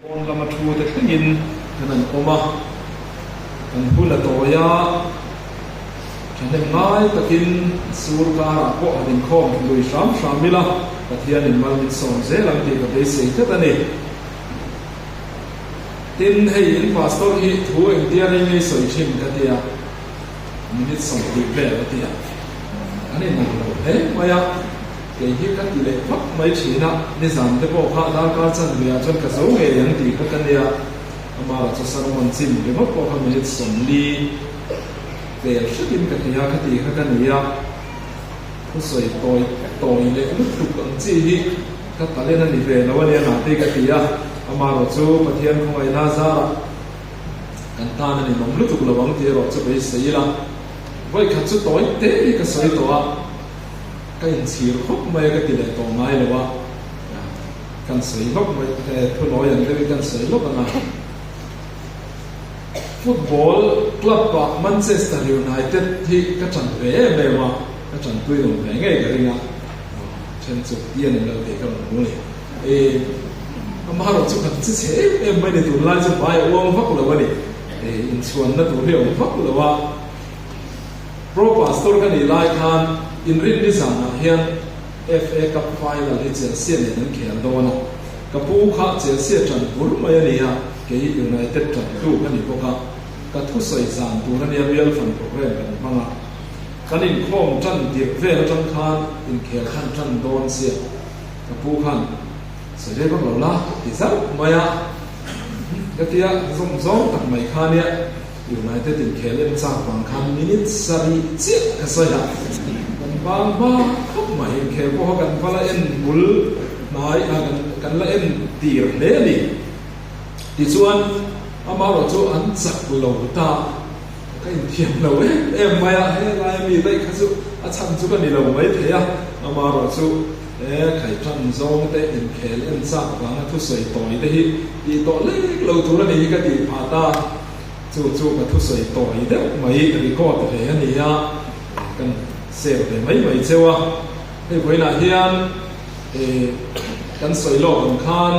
Pawn lama thu te thlengin kan han awm a, kan hun a tawi a, thahnem ngai takin sur karah pawh han inkhawm lui hram hram ila, Pathianin mal min sawm zel ang tih ka beisei tlat a ni. Tin, hei in pastor hi thu engtia rei ngei sawi thin ka tia, minute 20 vel a tia, an inang lo hle mai a. Kei hi ka ti leh vak mai thin a, nizan te pawh kha darkar chanve ah chuan ka zo ngei ang tih kha ka nia, amah chu sermon chim ringawt pawh kha minute 40 tel hretin ka ti a, ka tih kha ka nia, thusawi tawi tawi leh lutuk ang chi hi ka talent a ni ve lo a nia nahte ka ti a, amaherawh chu Pathian khawngaihna zarah kan tan a ninawm lutuk lo ang tih erawh chu beisei ila, vawikhat chu tawi te hi ka sawi tawh a. Ka inchhir khawp mai a ka ti leh tawh ngai lo a, kan sawi lawk mai, thu nawi ang deuhin kan sawi lawk ang a. Football club ah Manchester United hi ka ṭan ve em em a, ka ṭanpui rawn ve ngei ka ring a, ṭhen chu ti a ni lo tih ka rawn hmu a ni. Amaherawhchu kan che chhe em em mai ni, tunlai chu hmai a uang vak lo a ni, inchhuanna tur hi a awm vak lo a. Pro Pastor ka nih lai khan inrinni zanah hian FA Cup final hi Chelsea nen an khel dawn a, ka pu kha Chelsea ṭan bur mai a ni a, kei United ṭantu ka ni bawk a, ka thusawi zan tur a nia bial fan program kan hmang a, kan inkhawm ṭan tirh vel aṭang khan inkhel khan ṭan dawn sia, ka pu khan sawi rei vak lo la ti zauh mai a, ka tia zawm zawng tak mai kha nia. United inkhel en chak vang khan minute sarih chiah ka sawi a, kan bang hma khawp mai. Inkhel pawh kha kan va la en bul hnai a, kan la en tir hle a ni. Tichuan, amaherawh chu an chak lo ta, ka inthiam lo em em mai a, helai mi daih kha chu a chhan chu ka ni lo mai thei a, amaherawh chu he khaiṭan zawng te inkhel en chak vanga thusawi tawi te hi tih tawh lek lo tur a ni hi ka tih phah ta. Chu chu ka thusawi tawi deuh mai record ve a ni a, kan share ve mai mai cheu a. Hei vawiinah hian kan sawi lawk ang khan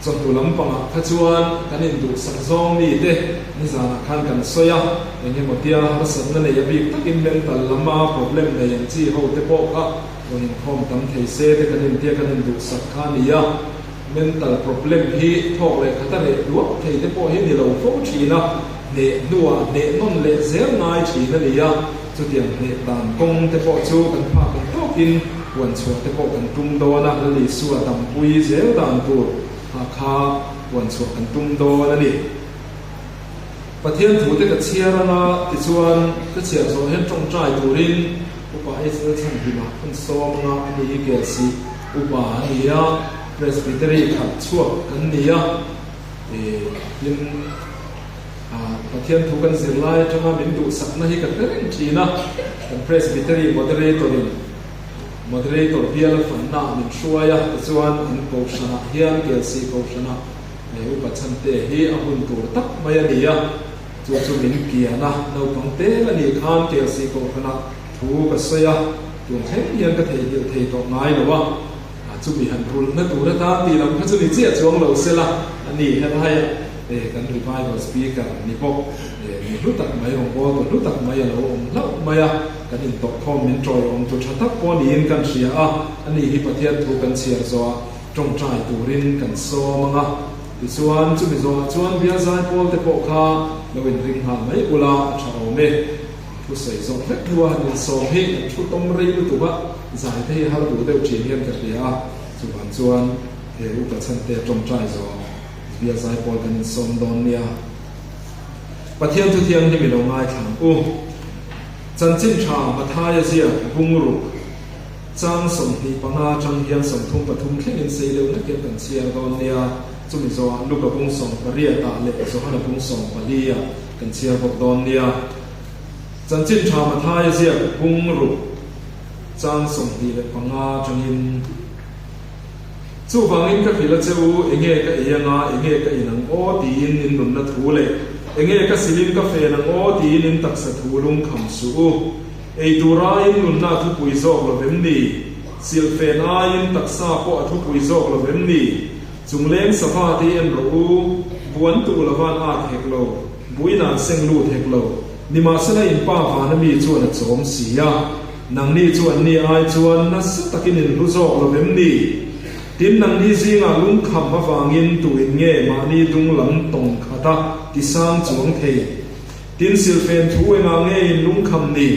chawhnu lampangah kha chuan kan induhsak zawng mite nizanah khan kan sawi a, eng emaw tia harsatna nei a bik takin mental lama problem nei ang chi ho te pawh kha rawn inkhawm tam thei se te kan intia kan induhsak kha a ni a. Mental problem hi thawk leh khat a reh duak thei te pawh hi ni lo fo thin a, hneh hnuah hneh nawn leh zel ngai thin a ni a, chutiang hneh dan kawng te pawh chu kan phak ang tawkin puan chhuah te pawh kan tum dawn a, Lal Isua dampui zel dan tur ha kha puan chhuah kan tum dawn a ni. Pathian thu te ka chhiar anga tichuan ka chhiar zawh hian tawngtai turin Upa Israel chhanhimah hun sawm anga a ni hi Kelsih Upa a ni a, Presbytery khat chhuak kan ni a, tin Pathian thu kan zir lai atanga min duhsakna hi ka hre reng thin a, kan Presbytery Moderator-in Moderator bial fanna min hruai a, tichuan an Kohhranah hian Kelsih Kohhranah Upa Chhante hi a hun tur tak mai a ni a. Chu chu min kian a, naupang tel a nih khan Kelsih Kohhranah thu ka sawi a, tun thleng hian ka theihnghilh thei tawh ngai lo a, chumi han rulhna tur atan tih lam kha chu ni chiah chuang lo sela a ni helai a, kan revival speaker ni bawk mi hlu tak mai rawngbawltu hlu tak mai a lo awm hlauh mai a, kan intawhkhawm min tawiawm tu tha tak pawh niin kan hria a, ani hi Pathian thu kan chhiar zawhah tawngtai turin kan sawm ang a. Tichuan, chumi zawhah chuan bial zai pawl te pawh kha lo inring nghal mai ula a tha awm e. Thusawi zawh hlek hlua han insawm hi kan thu tawm rei lutuk a, zai te hi har duh deuh thin hian ka hria a. Chuvang chuan he upa chhante tawngtai zawh bial zai pawl kan insawm dawn nia. Pathian thuthiang hi mi lo ngaithla ang u. Chanchin tha Mathaia ziak bungruk. Chang 25 atang hian 33 thlengin sei deuh hlek hian kan chhiar dawn nia, chumi zawhah Luka bung 18 ah leh Johana bung 14 ah kan chhiar bawk dawn nia. Chanchin tha Mathaia ziak bung ruk chang 25 atangin, Chuvangin ka hrilh a che u, enge ka ei anga, enge ka in ang aw tiin in nunna thu leh enge ka silin ka fen ang aw tiin in taksa thu lungkham suh u. Ei tur aiin nunna a thupui zawk lo vem ni? Silhfen aiin taksa pawh a thupui zawk lo vem ni? Chungleng sava te hi en rawh u, buan tu lova an at hek lo, buin an seng lut hek lo. Nimahsela in pa vana mi chuan a chawm si a, nangni chu anni ai chuan nasa takin in hlu zawk lo vem ni? Tin, nangni zingah lungkham avangin tuin nge mahni dung lam tawng khata tisang chuang thei? Tin, silfen thu engah nge in lungkham ni?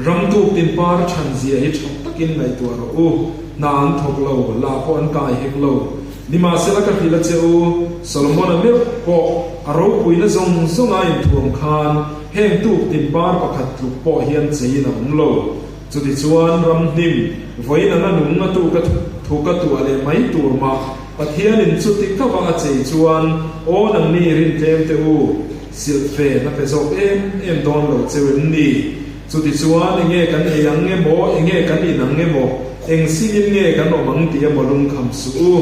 Ram tuk tin par than zia hi tha takin ngaihtuah rawh u. Hna an thawk lo, la pawh an kai hek lo. Nimahsela ka hrilh a che u, Solomon-a meuh pawh a ropuina zawng zawng a inthuam khan heng tuk tin par pakhat tluk pawh hian cheiin a awm lo. Chutichuan ram hnim, vawiin anga nung a tuka thuka tuah leh mai tur mah Pathianin chuti kava a chei chuan aw nangni rintlem teh u, Silhfen a pe zawk em em dawn lo cheu em ni? Chutichuan enge kan ei ang emaw, enge kan in ang emaw, eng singin nge kan awm ang tih emaw lungkham suh u.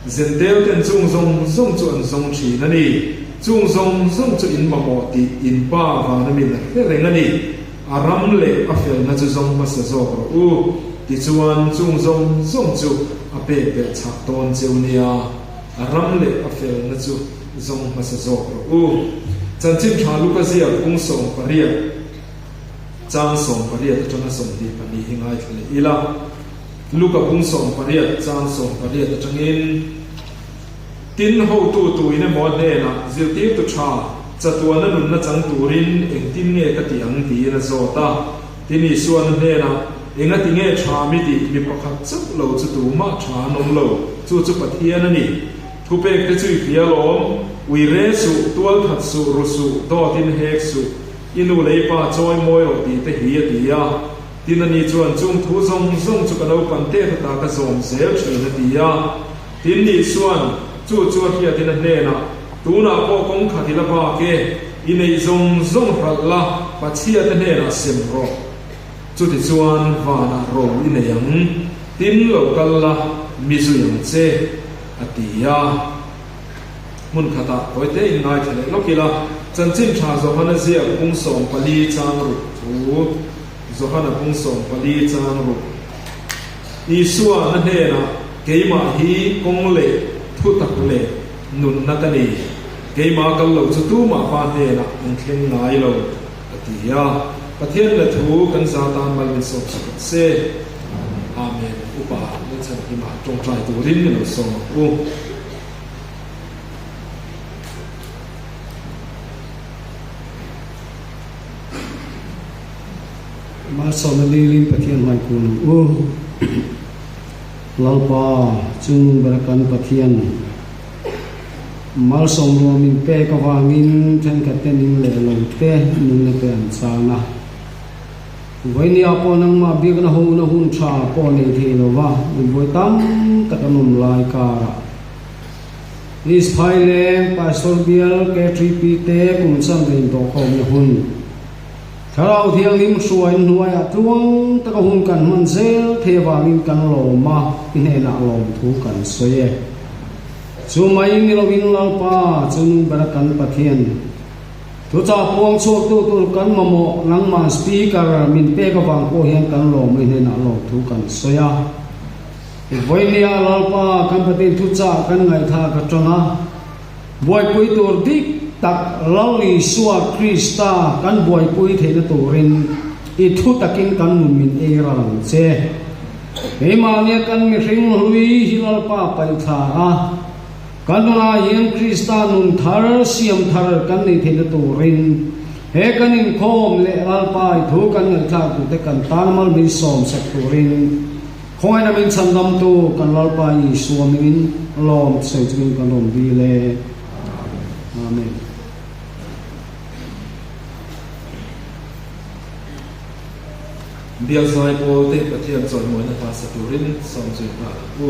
Zentel ten chung zawng zawng chu an zawng thin a ni. Chung zawng zawng chu in mamawh tih in pa vana min a hre reng a ni. A ram leh a felna chu zawng hmasa zawk rawh u. Tichuan chung zawng zawng chu a pek belh chhah dawn cheu nia. A ram leh a felna chu zawng hmasa zawk rawh u. Chanchin tha Luka ziak bung 18, chang 18 atanga 24 hi ngaithla leh ila. Luka bung 18, chang 18 atangin, Tin, hotu tuin emaw a hnenah, Zirtirtu tha, chatuana nunna chang turin engtin nge ka tih ang? tiin a zawt a. Tin, Isuan a hnenah, Engati nge tha mi tih mi pakhat chauh lo chu tumah tha an awm lo, chu chu Pathian a ni. Thupek te chu i hria alawm, ui re suh, tual that suh, ru suh, dawt in hek suh, i nu leh i pa chawi mawi rawh tih te hi a ti a. Tin ani chuan chung thu zawng zawng chu ka naupan tet ata ka zawm zel thin a ti a. Tin ni chuan chu chu a hriatin a hnenah, Tunah pawh kawng khat i la bak e, i neih zawng zawng hralh la, Pathiate hnenah sem rawh. Chutichuan vanah ro i nei ang, tin lo kal la, mi zui ang che. A ti a. Hmun khatah tawite in ngaithla leh lawk ila, Chanchin Tha Johana ziak bung 14 chang ruk thu, Johana bung 14 chang ruk. Isua na hnenah, Keimah hi kawng leh thutak leh nunna ka ni, keimah kal lo chu tumah Pa hnenah an thleng ngai lo, a ti a. Pathian la thu kan za tan mal min sawm sak ang se. Amen. Upa Lalchhanhima tawngtai turin min lo sawm ang u. Malsawmna dilin Pathian hmaikun ang u. Lalpa, Chungnung bera kan Pathian, malsawm ruah min pek avangin thenkhat te ning leh lo te nunna te an chang a. Vawinia pawh nangmah biakna hona hun tha pawh nei thei lo va, mipui tam tak an awm lai karah East Phaileng Pastor Bial KTP te kum chanve intawhkhawmna hun Thlarau Thianghlim hruain hnuaiah tluang taka hun kan hman zel thei avangin kan lawm a, i hnenah lawmthu kan sawi e. Chu mai ni lovin Lalpa chu nung bera kan Pathian Thuchah puang chhuaktu tur kan mamawh nangmah Speaker min pek avang pawh hian kan lawm i hnenah lawmthu kan sawi a. Vawinia Lalpa kan Pathian thuchah kan ngaihthlak atanga buaipui tur dik tak Lal Isua Krista kan buaipui theihna turin i thu takin kan nun min ei ral ang che. Keimahnia kan mihring hlui hi Lalpa paihthla a. Kan nunah hian Krista nun thar, siam thar kan neih theihna turin he kan inkhawm leh Lalpa i thu kan ngaihthlak duhte kan tan mal min sawm sak turin khawngaihna min chhandamtu kan Lalpa Isua mingin lawm sawi chungin kan rawn dil e. Amen. Bial zai pawl te Pathian chawimawina hla sa turin sawm zui nghal ang u.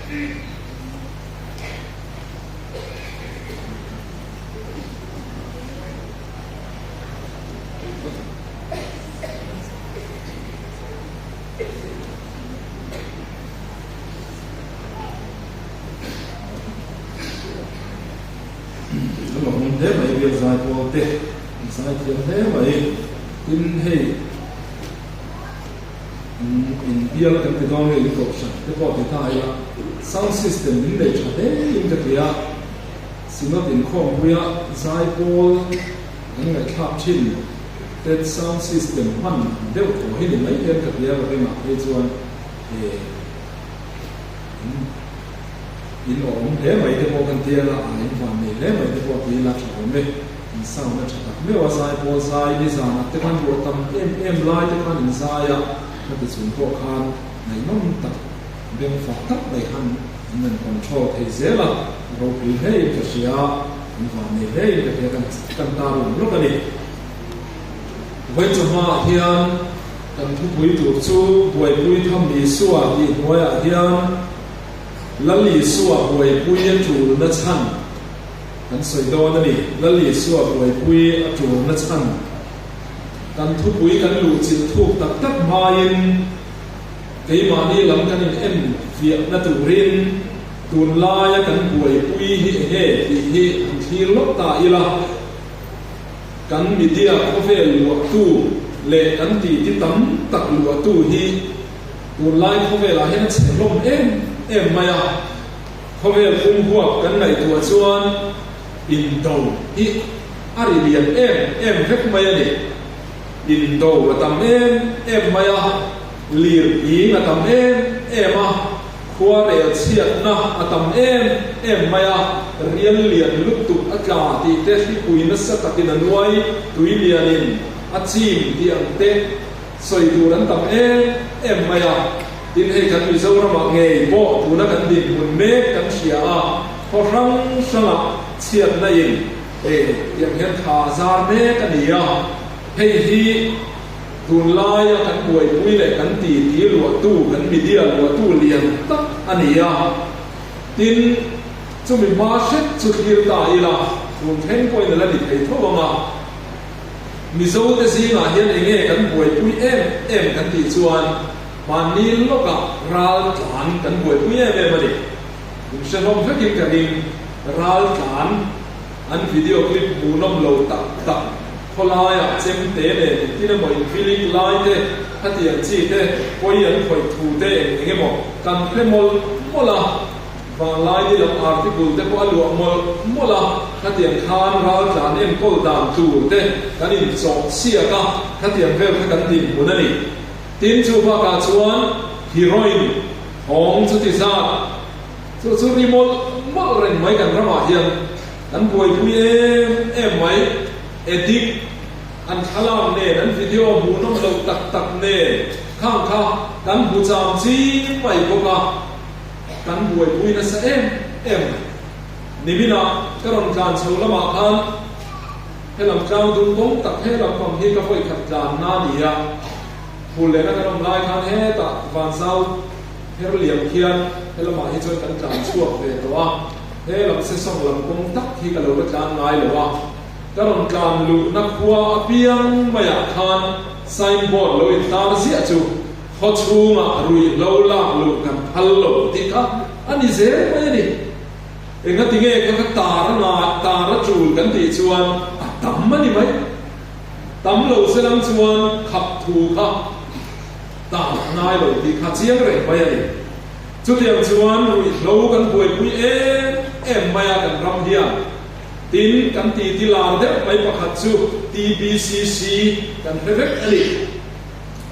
A lawmawm hle mai bial zai pawl te an zai thiam hle mai tin hei in bial kan ti dawn nge in kohhran te pawh ti ta ila sound system min nei tha hle in ka ti a synod inkhawmpuia zai pawl kan ngaihthlak thin te sound system hman deuh thaw hi ni mai hian ka ti a ka bengah phei chuan eh In awm hle mai te pawh kan ti a, a in van nei hle mai te pawh ti ila tha awm e. In sound a tha tak meuh a, zai pawl zai ni zanah te khan ruah tam em em lai te khan in zai a, khati chung pawh khan ngaihnawm tak beng fah tak mai khan an rawn control thei zel a, a ropui hle in ka hria, in van nei hle in ka hria kan kan tar lang lawk a ni. Vawichawhmaah hian kan thupui tur chu buaipui tham Isua tih hnuaiah hian, Lal Isua buaipui a tulna chhan kan sawi dawn a ni. Lal Isua buaipui a tulna chhan kan thupui kan luhchilh thuk tak tak hmain keimahni lam kan in en fiahna turin tunlaia kan buaipui hi enge tih hi han thlir lawk ta ila. Kan media khawvel luahtu leh kan titi tam tak luahtu hi Tunlai khawvelah hian a chhe hlawm em em mai a, khawvel pum huap kan ngaihtuah chuan indo hi a ri lian em em vek mai a ni. Indo a tam em em mai a, lir ing a tam em em a, khuarel chhiatna a tam em em mai a, rial lian lutuk a tla tih te hripui nasa takin a nuai tui lianin a chim tih ang te, Sawi tur an tam em em mai a, tin hei kan Mizoramah ngei pawh tuna kan dinhmun mek kan hria a, khaw hrang hrangah chhiatna in e tiang hian tha zar mek a ni a, hei hi tunlaia kan buaipui leh kan titi luahtu, kan media luahtu lian tak a ni a, tin chumi hma hret chu thlir ta ila tun thleng pawhin a la ni thei tho ang a. Mizo te zingah hian enge kan buaipui em em kan tih chuan mahni lawkah ral tlan kan buaipui em em a ni. In hre hlawm vekin ka ring, ral tlan an video clip hmuhnawm lo tak tak khawlaiah chemte nen engtin emaw invilik lai te, khatiang chi te, pawi an khawih thu te eng eng emaw kan hre mawlh mawlh a. Vanglai ni lam article te pawh a luah mawlh mawlh a, khatiang khan raltlan enkawl dan tur te kan inchawh chhiak a, khatiang vel kha kan dinhmun a ni. Tin, chu bakah chuan heroin hawng chuti zat chu chu ri mawlh mawlh reng mai kan ramah hian kan buaipui em em mai. Addict an thlalak nen, an video hmuhnawm loh tak tak nen khang kha kan hmu cham ching mai bawk a. Kan buaipui nasa em em mai. Niminah ka rawn tlan chho lamah khan helam tlang dum kawng tak he lampang hi ka vawi khat tlan na ni a, phul lehna kan awm lai khan hetah Vanzau her liam khian helamah hi chuan kan tlan chhuak ve tawh a, he lam Sesawng lam kawng tak hi ka lo la tlan ngai lo a, ka rawn tlan luhna khua apiang maiah khan signboard lo intar ziah chu Khaw chhungah ruihhlo lak luh kan phal lo tih kha a ni zel mai a ni. Engati nge kha kha tar a ngai, tar a tul kan tih chuan a tam a ni mai. Tam lo se lam chuan khap thu kha tar a ngai lo tih kha chiang reng mai a ni. Chutiang chuan ruihhlo kan buaipui em em mai a kan ram hian. Tin, kan titi lar deuh mai pakhat chu TBCC kan hre vek a ni.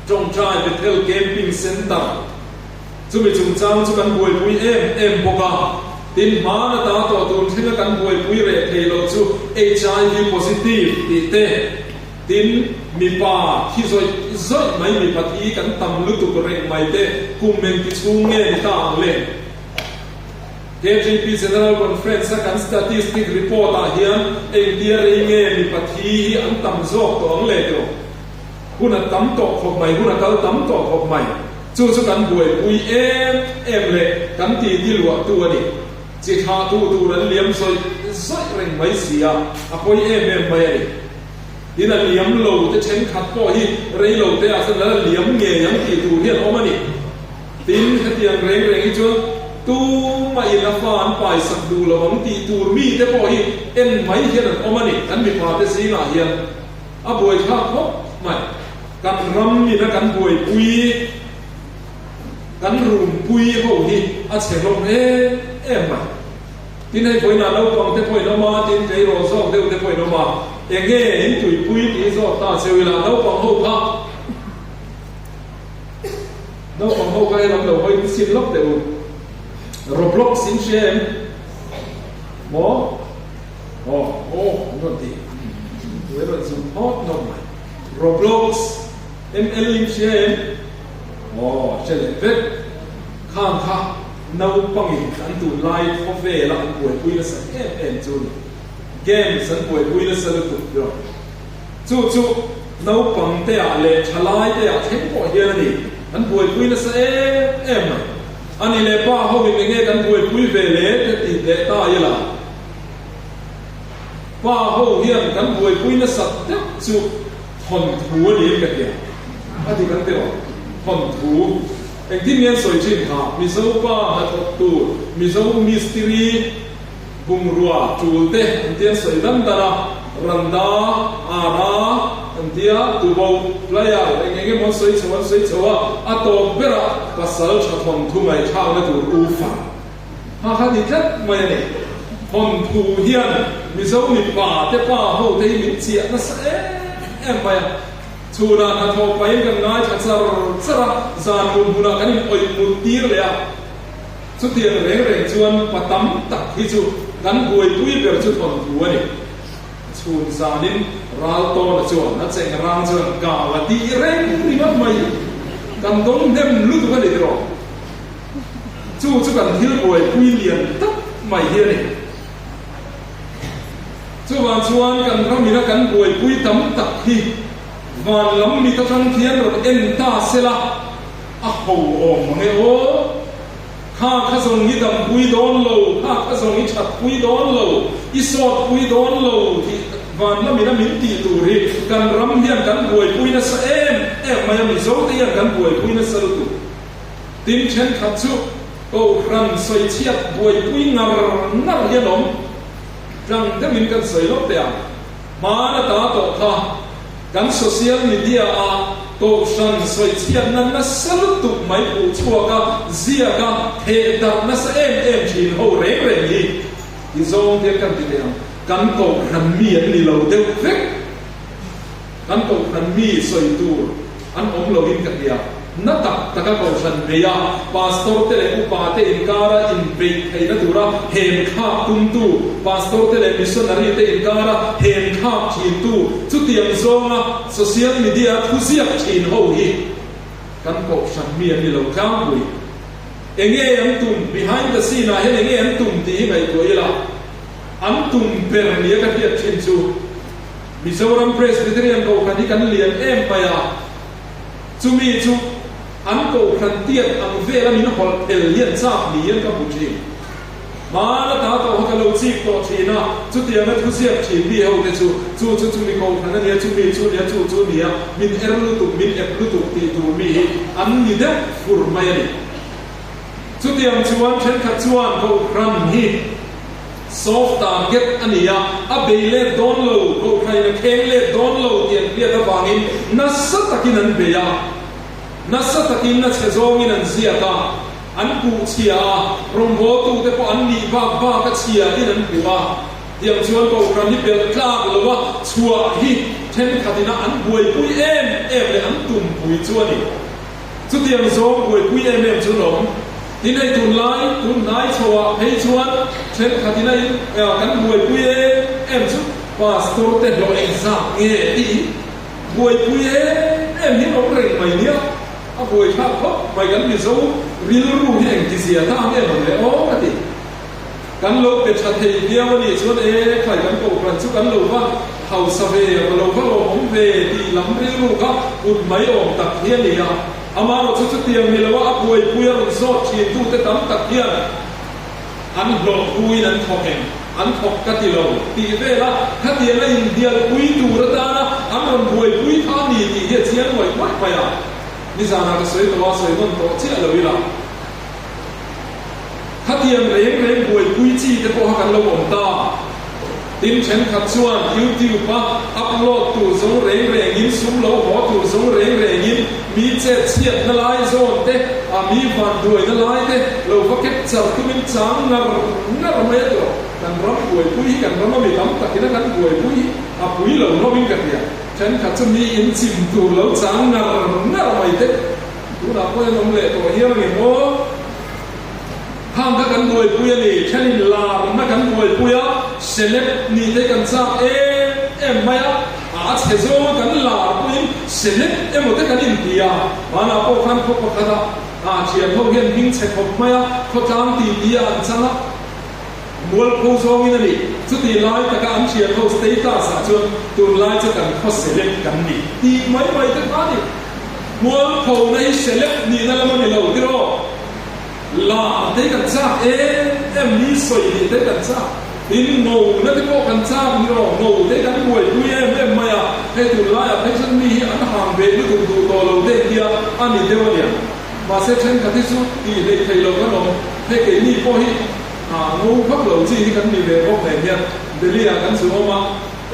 Tawngtai Bethel Camping Centre chumi chungchang chu kan buaipui em em bawk a, tin hmana ta tawh tun thlenga kan buaipui reh thei loh chu HIV positive tih te, tin mipa thi zawih zawih mai mipa thi kan tam lutuk reng mai te kum engti chhung nge ni ta ang le? KGP General Conference a kan statistic report ah hian engtia rei nge mipa thi hi an tam zawk tawh ang le tiraw? Hun a tam tawh khawp mai, hun a kal tam tawh khawp mai. Chu chu kan buaipui em em leh kan titi luahtu a ni. Chi thlahtu tur an liam zawih zawih reng mai si a, a pawi em em mai a ni. Tin a liam lo te thenkhat pawh hi rei lo te ah chuan a la liam ngei ang tih tur hi an awm a ni. Tin, hetiang reng reng hi chuan tumah in a fa an paisak duh lo ang tih tur mi te pawh hi en mai hian an awm a ni. Kan mipa te zingah hian a buaithlak khawp mai. Kan ram in a kan buaipui, kan rumpui ho hi a chhe hlawm em em mai. Tin hei vawiinah naupang te pawh in awm a, tin tleirawl zawk deuh te pawh in awm a, enge in tuipui tih zawk ta cheu ila naupang ho kha naupang ho kha helam lo hawi sim lawk teh u. Roblox in hria em? Maw? Aw, aw an rawn ti. Tui a rawn zum phawt nawm mai. Roblox ML in hria em? Aw, hre leh vek. Khang kha naupangin an tunlai khawvela an buaipui nasa em em chu ni. Games an buaipui nasa lutuk ber. Chu chu naupang te ah leh thalai te ah thleng pawh hian a ni. An buaipui nasa em em mai. A ni leh pa ho in enge kan buaipui ve le te ti leh ta ila. Pa ho hian kan buaipui nasat deuh chu thawnthu a ni em ka tia. A dik an teuh ang. Thawnthu. Engtin nge an sawi thin kha? Mizo pa hnathawk tur, Mizo mistiri bungrua tul te an tia an sawi dan dan a, Randa, Ara an tia, Tubo, Player eng eng emaw an sawi chho an sawi chho a, a tawp berah pasal tha thawnthu ngaihthlakna tur u far. Kha kha ni tlat mai a ni. Thawnthu hian Mizo mipa te pa ho te hi min chiah nasa em em mai a. Chhunah hnathawh pahin kan ngaithla char char a, zan mut hmunah kan in awih mut tir leh a. Chutiang reng reng chuan pa tam tak hi chu kan buaipui ber chu thawnthu a ni. Chhun zanin ral tawna chuan a cheng rang chuan kal a tih reng ringawt mai. Kan dawng hnem lutuk a ni tiraw? Chu chu kan thil buaipui lian tak mai hi a ni. Chuvang chuan kan ramina kan buaipui tam tak hi van lam mit atang khian rawn en ta sela a ho awm mang e aw. Kha kha zawng i dampui dawn lo, kha kha zawng i thatpui dawn lo, i sawtpui dawn lo tih van lamina min tih tur hi kan ram hian kan buaipui nasa em em mai a, Mizote hian kan buaipui nasa lutuk. Tin thenkhat chu Kohhran sawichhiat buaipui ngar ngar hian awm tlang deuhin kan sawi lawk teh ang. Hmaan ata tawh kha kan social media ah Kohhran sawichhiatna nasa lutuk mai phuh chhuak a, ziak a, theh darh nasa em em thin ho reng reng hi ti zawng hian kan ti teh ang. Kan Kohhran mi an ni lo deuh vek. Kan Kohhran mi sawi tur an awm loin ka hria. Na tak taka Kohhran bei a, Pastor te leh upa te inkara inbeih theihna tura hem thlak tumtu, Pastor te leh Missionary te inkara hem thlak thintu, chutiang zawnga social media thuziak thin ho hi kan Kohhran mi an ni lo tlangpui. Enge an tum? Behind the scene ah hian enge an tum tih hi ngaihtuah ila, an tum ber nia ka hriat thin chu, Mizoram Presbyterian Kohhran hi kan lian em mai a, chumi chu an Kohhran tiat ang vela min hawlh phel hian chak niin ka hmu thin. Hmana ta tawh kha ka lo chik tawh thin a, chutianga thuziak thin mi ho te chu, chu chu chumi Kohhran a nia, chumi chu nia, chu chu nia, min er lutuk, min ep lutuk tih tur mi hi an ni deuh fur mai a ni. Chutiang chuan thenkhat chuan Kohhran hi Soft target a ni a, a bei let dawn lo, kohhrain a kheng let dawn lo tih an hriat avangin nasa takin an bei a, nasa takin a chhe zawngin an ziak a, an puh chhia a, rawngbawltute pawh an nih bak bak a chhia in an puh a. Tiang chuan kohhran hi belh tlak lo a, chhuah hi thenkhatin a an buaipui em em leh an tumpui chu a ni. Chutiang zawng buaipui em em chu an awm. Tin hei tunlai, tunhnai chhoah phei chuan thenkhatin a in kan buaipui em em chu Pastor te hlawh engzat nge tih buaipui em em hi an awm reng mai nia. A buaithlak khawp mai kan Mizo rilru hi engtizia ta ang em ang le aw ka ti. Kan lo pe tha thei viau a nih chuan e khai kan kohhran chu kan lo va hausa ve, va lo va lawmawm ve tih lam rilru kha kut mai awm tak hi a ni a. Amaherawhchu chutiang ni loa a buaipui a rawn zawt thintute tam tak hian an hlawhpuiin an thawk em? An thawk ka ti lo tih vela khatianga inhnialpui tur atana an rawn buaipui kha a ni tih hi a chiang ngawih ngawih mai a. Nizanah ka sawi tawh a, sawi nawn tawh chiah lo ila. Khatiang reng reng buaipui chi te pawh kha kan lo awm ta. Tin thenkhat chuan YouTube a upload tur zawng reng rengin, sum lo haw tur zawng reng rengin mi chet chhiatna lai zawn te, a mi van duaina lai te lo va capture tumin chang ngar ngar mai a tawh. Kan ram buaipui hi kan ram a mi tam takin a kan buaipui hi a pui lo hlawmin ka hria. Thenkhat chu mi in chim tur lo chang ngar ngar mai te tunah pawh hian awm leh tawh hial ang em aw? Khang kha kan buaipui a ni, thenin larna kan buaipui a, celeb nih te kan chak em em mai a, a chhe zawnga kan lar pawhin celeb emaw te kan inti a, hmanah pawh khan khaw pakhatah thian ho hian hming chhe khawp mai a, khawtlang titi a an chang a, mualpho zawngin a ni. Chutih lai taka an thian ho status ah chuan tunlai chu kan khaw celeb kan ni tih mai mai te kha a ni. Mualpho na hi celeb nihna lam a ni lo tiraw? La te kan chak em em ni sawi nih te kan chak tin ngo na te pawh kan chak ni rawh ngo te kan buaipui em em mai a hei tunlaiah phei chuan mi hi an hang ve lutuk duh tawh lo te hian a ni deuh a niang mahse thenkhat hi chu tih hleih theih loh kan awm hei keini pawh hi ngo vak lo chi hi kan ni ve bawk nen hian Delhi ah kan zu awm a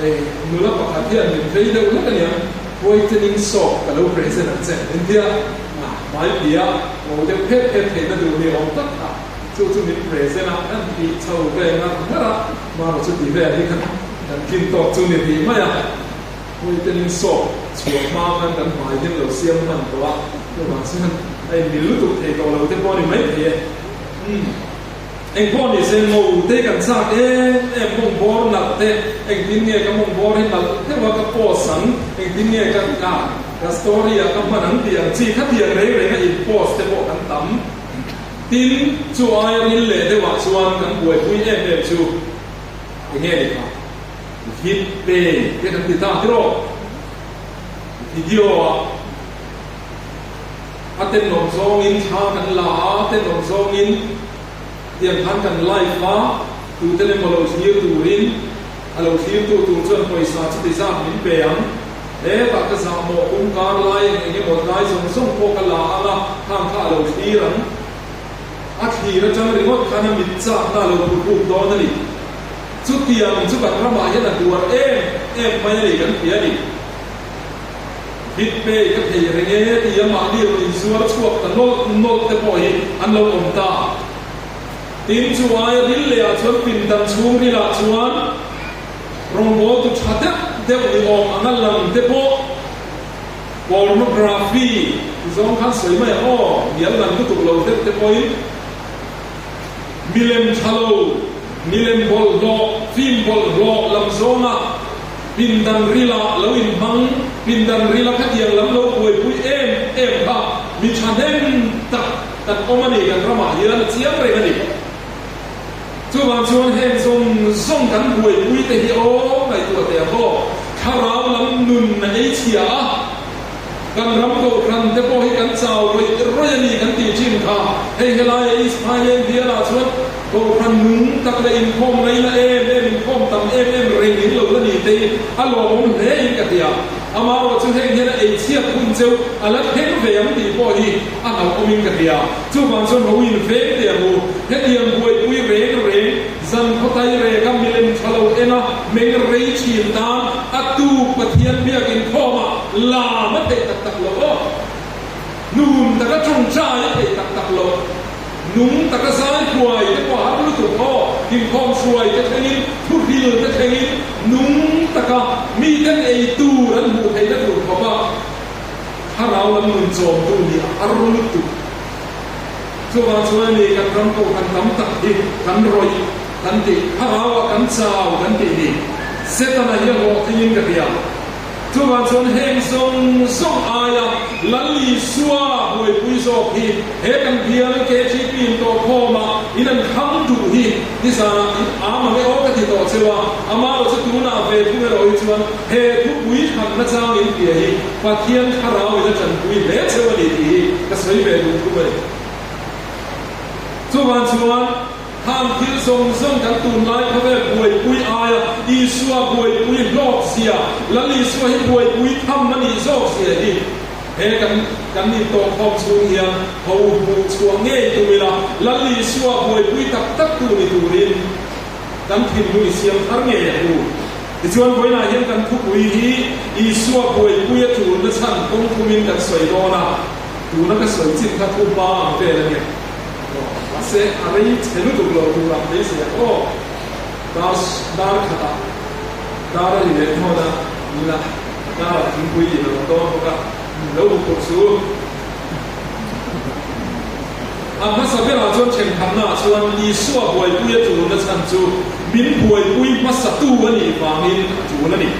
hei nula pakhat hian min vei deuh hlek a niang whitening soap ka lo present ang che min tia. Hmaiphia ngo deuh phet phet theihna duh ni awm tak kha chu chu min present a, kan tih chho ve ngar ngar a, hmanraw chu tih vel hi khan kan tlin tawk chu ni rih mai a, Whitening soap chhuah hma khan kan hmai hian lo siam hman tawh a, chuvang chuan a inmil lutuk thei tawh lo te pawh a ni mai thei e. Umm. Engpawh ni se ngo te kan chak em em mawng bawr nalh te, engtin nge ka mawng bawr hi nalh deuh a ka post ang, engtin nge ka ka ka story ah ka hman ang tih ang chi khatiang reng reng a in post te pawh kan tam. Tin, chu aia ril leh deuh ah chuan kan buaipui em em chu enge ni kha? Hit pay te kan ti ta tiraw? Video ah. A tenawm zawngin thla kan la a, a tenawm zawngin tiang khan kan live a, tuten emaw lo thlir turin a lo thlirtu tur chuan pawisa chuti zat min pe ang. Hetah ka zahmawh kum kar lai eng eng emaw tlai zawng zawng pawh ka la ang a, khang kha a lo thlir ang. A thlir atang ringawt khan a mit chakna a lo phuhruk dawn a ni. Chutiang chu kan ramah hian a hluar em em mai a ni kan hria a ni. Bitpay ka thei reng e ti a mahni rawn inzuar chhuak ta nawlh nawlh te pawh hi an lo awm ta. Tin, chu aia ril leh ah chuan pindan chhung rilah chuan rawngbawltu tha deuh deuh ni awm anga lang te pawh pornography ti zawng khan sawi mai ang aw, ngial ngan lutuk lo deuh te pawhin milem tha lo, milem bawlhhlawh, film bawlhhlawh lam zawnga Pindan rila lo inhmang, pindan rila khatiang lam lo buaipui em em kha mi thahnem tak kan awm a ni, kan ramah hian a chiang reng a ni. Chuvang chuan heng zawng zawng kan buaipui te hi aw ngaihtuah teh ang aw, thlarau lam nun a ei chhia a, kan ram kohhran te pawh hi kan chau rawih rawih a ni kan tih thin kha, hei helaia East Highland bialah chuan Kohhran nung tak leh inkhawm ngaina em em, inkhawm tam em em reng in lo la ni te hi a lawmawm hle in ka ti a. Amaherawh chu heng hian a eichhiat hun cheu a la thleng ve ang tih pawh hi a hlauhawm in ka ti a. Chuvang chuan ho in veng teh ang u. Hetiang buaipui reng reng, zan khawtai reka milem tha lo en a meng rei thin tan a tuk Pathian biak inkhawmah lam a theih tak tak loh aw. Nun taka tawngtai a theih tak tak loh. Nung taka zai huai te pawh a har lutuk aw, inkhawm hruai te thlengin, thuhril te thlengin nung taka miten ei tur an hmuh theihna tur khawpa thlarau lam nun chawmtu nih a har lutuk. Chuvang chuan ni kan ram kohhran tam tak hi kan rawih kan tih, thlarauah kan chau kan tih ni. Setana hi a hlawhtlingin ka hria. Chuvang chuan heng zawng zawng aia Lal Isua buaipui zawk hi he kan bial KGP in tawhkhawma in an thlang duh hi nizanah in am ang e aw ka ti tawh cheu a, amaherawh chu tunah ve thung erawh hi chuan he thupui thlanna chang in bia hi Pathian thlarau in a tanpui hle cheu a ni tih hi ka sawi ve duh thung a ni. Chuvang chuan khang thil zawng zawng kan tunlai khawvel buaipui aia Isua buaipui hlawk zia, Lal Isua hi buaipui tham a nih zawk zia hi he kan kan intawhkhawm chhung hian ho hmuh chhuah ngei tum ila, Lal Isua buaipui tak tak tu ni turin kan thinlung i siam thar ngei ang u. Tichuan vawiinah hian kan thupui hi Isua buaipui a tulna chhan kawng thumin kan sawi dawn a. Tuna ka sawi chin kha thu hma ang vel a nia. Aw, mahse a rei chhe lutuk lo tur ang beisei ang aw. Dar dar khatah dar a ri leh dawn a, nila darah thingpui in a awm dawn bawk a, lo bu phurh chu. A hmasa berah chuan thenkhatnaah chuan Isua buaipui a tulna chhan chu min buaipui hmasatu a nih vangin a tul a ni.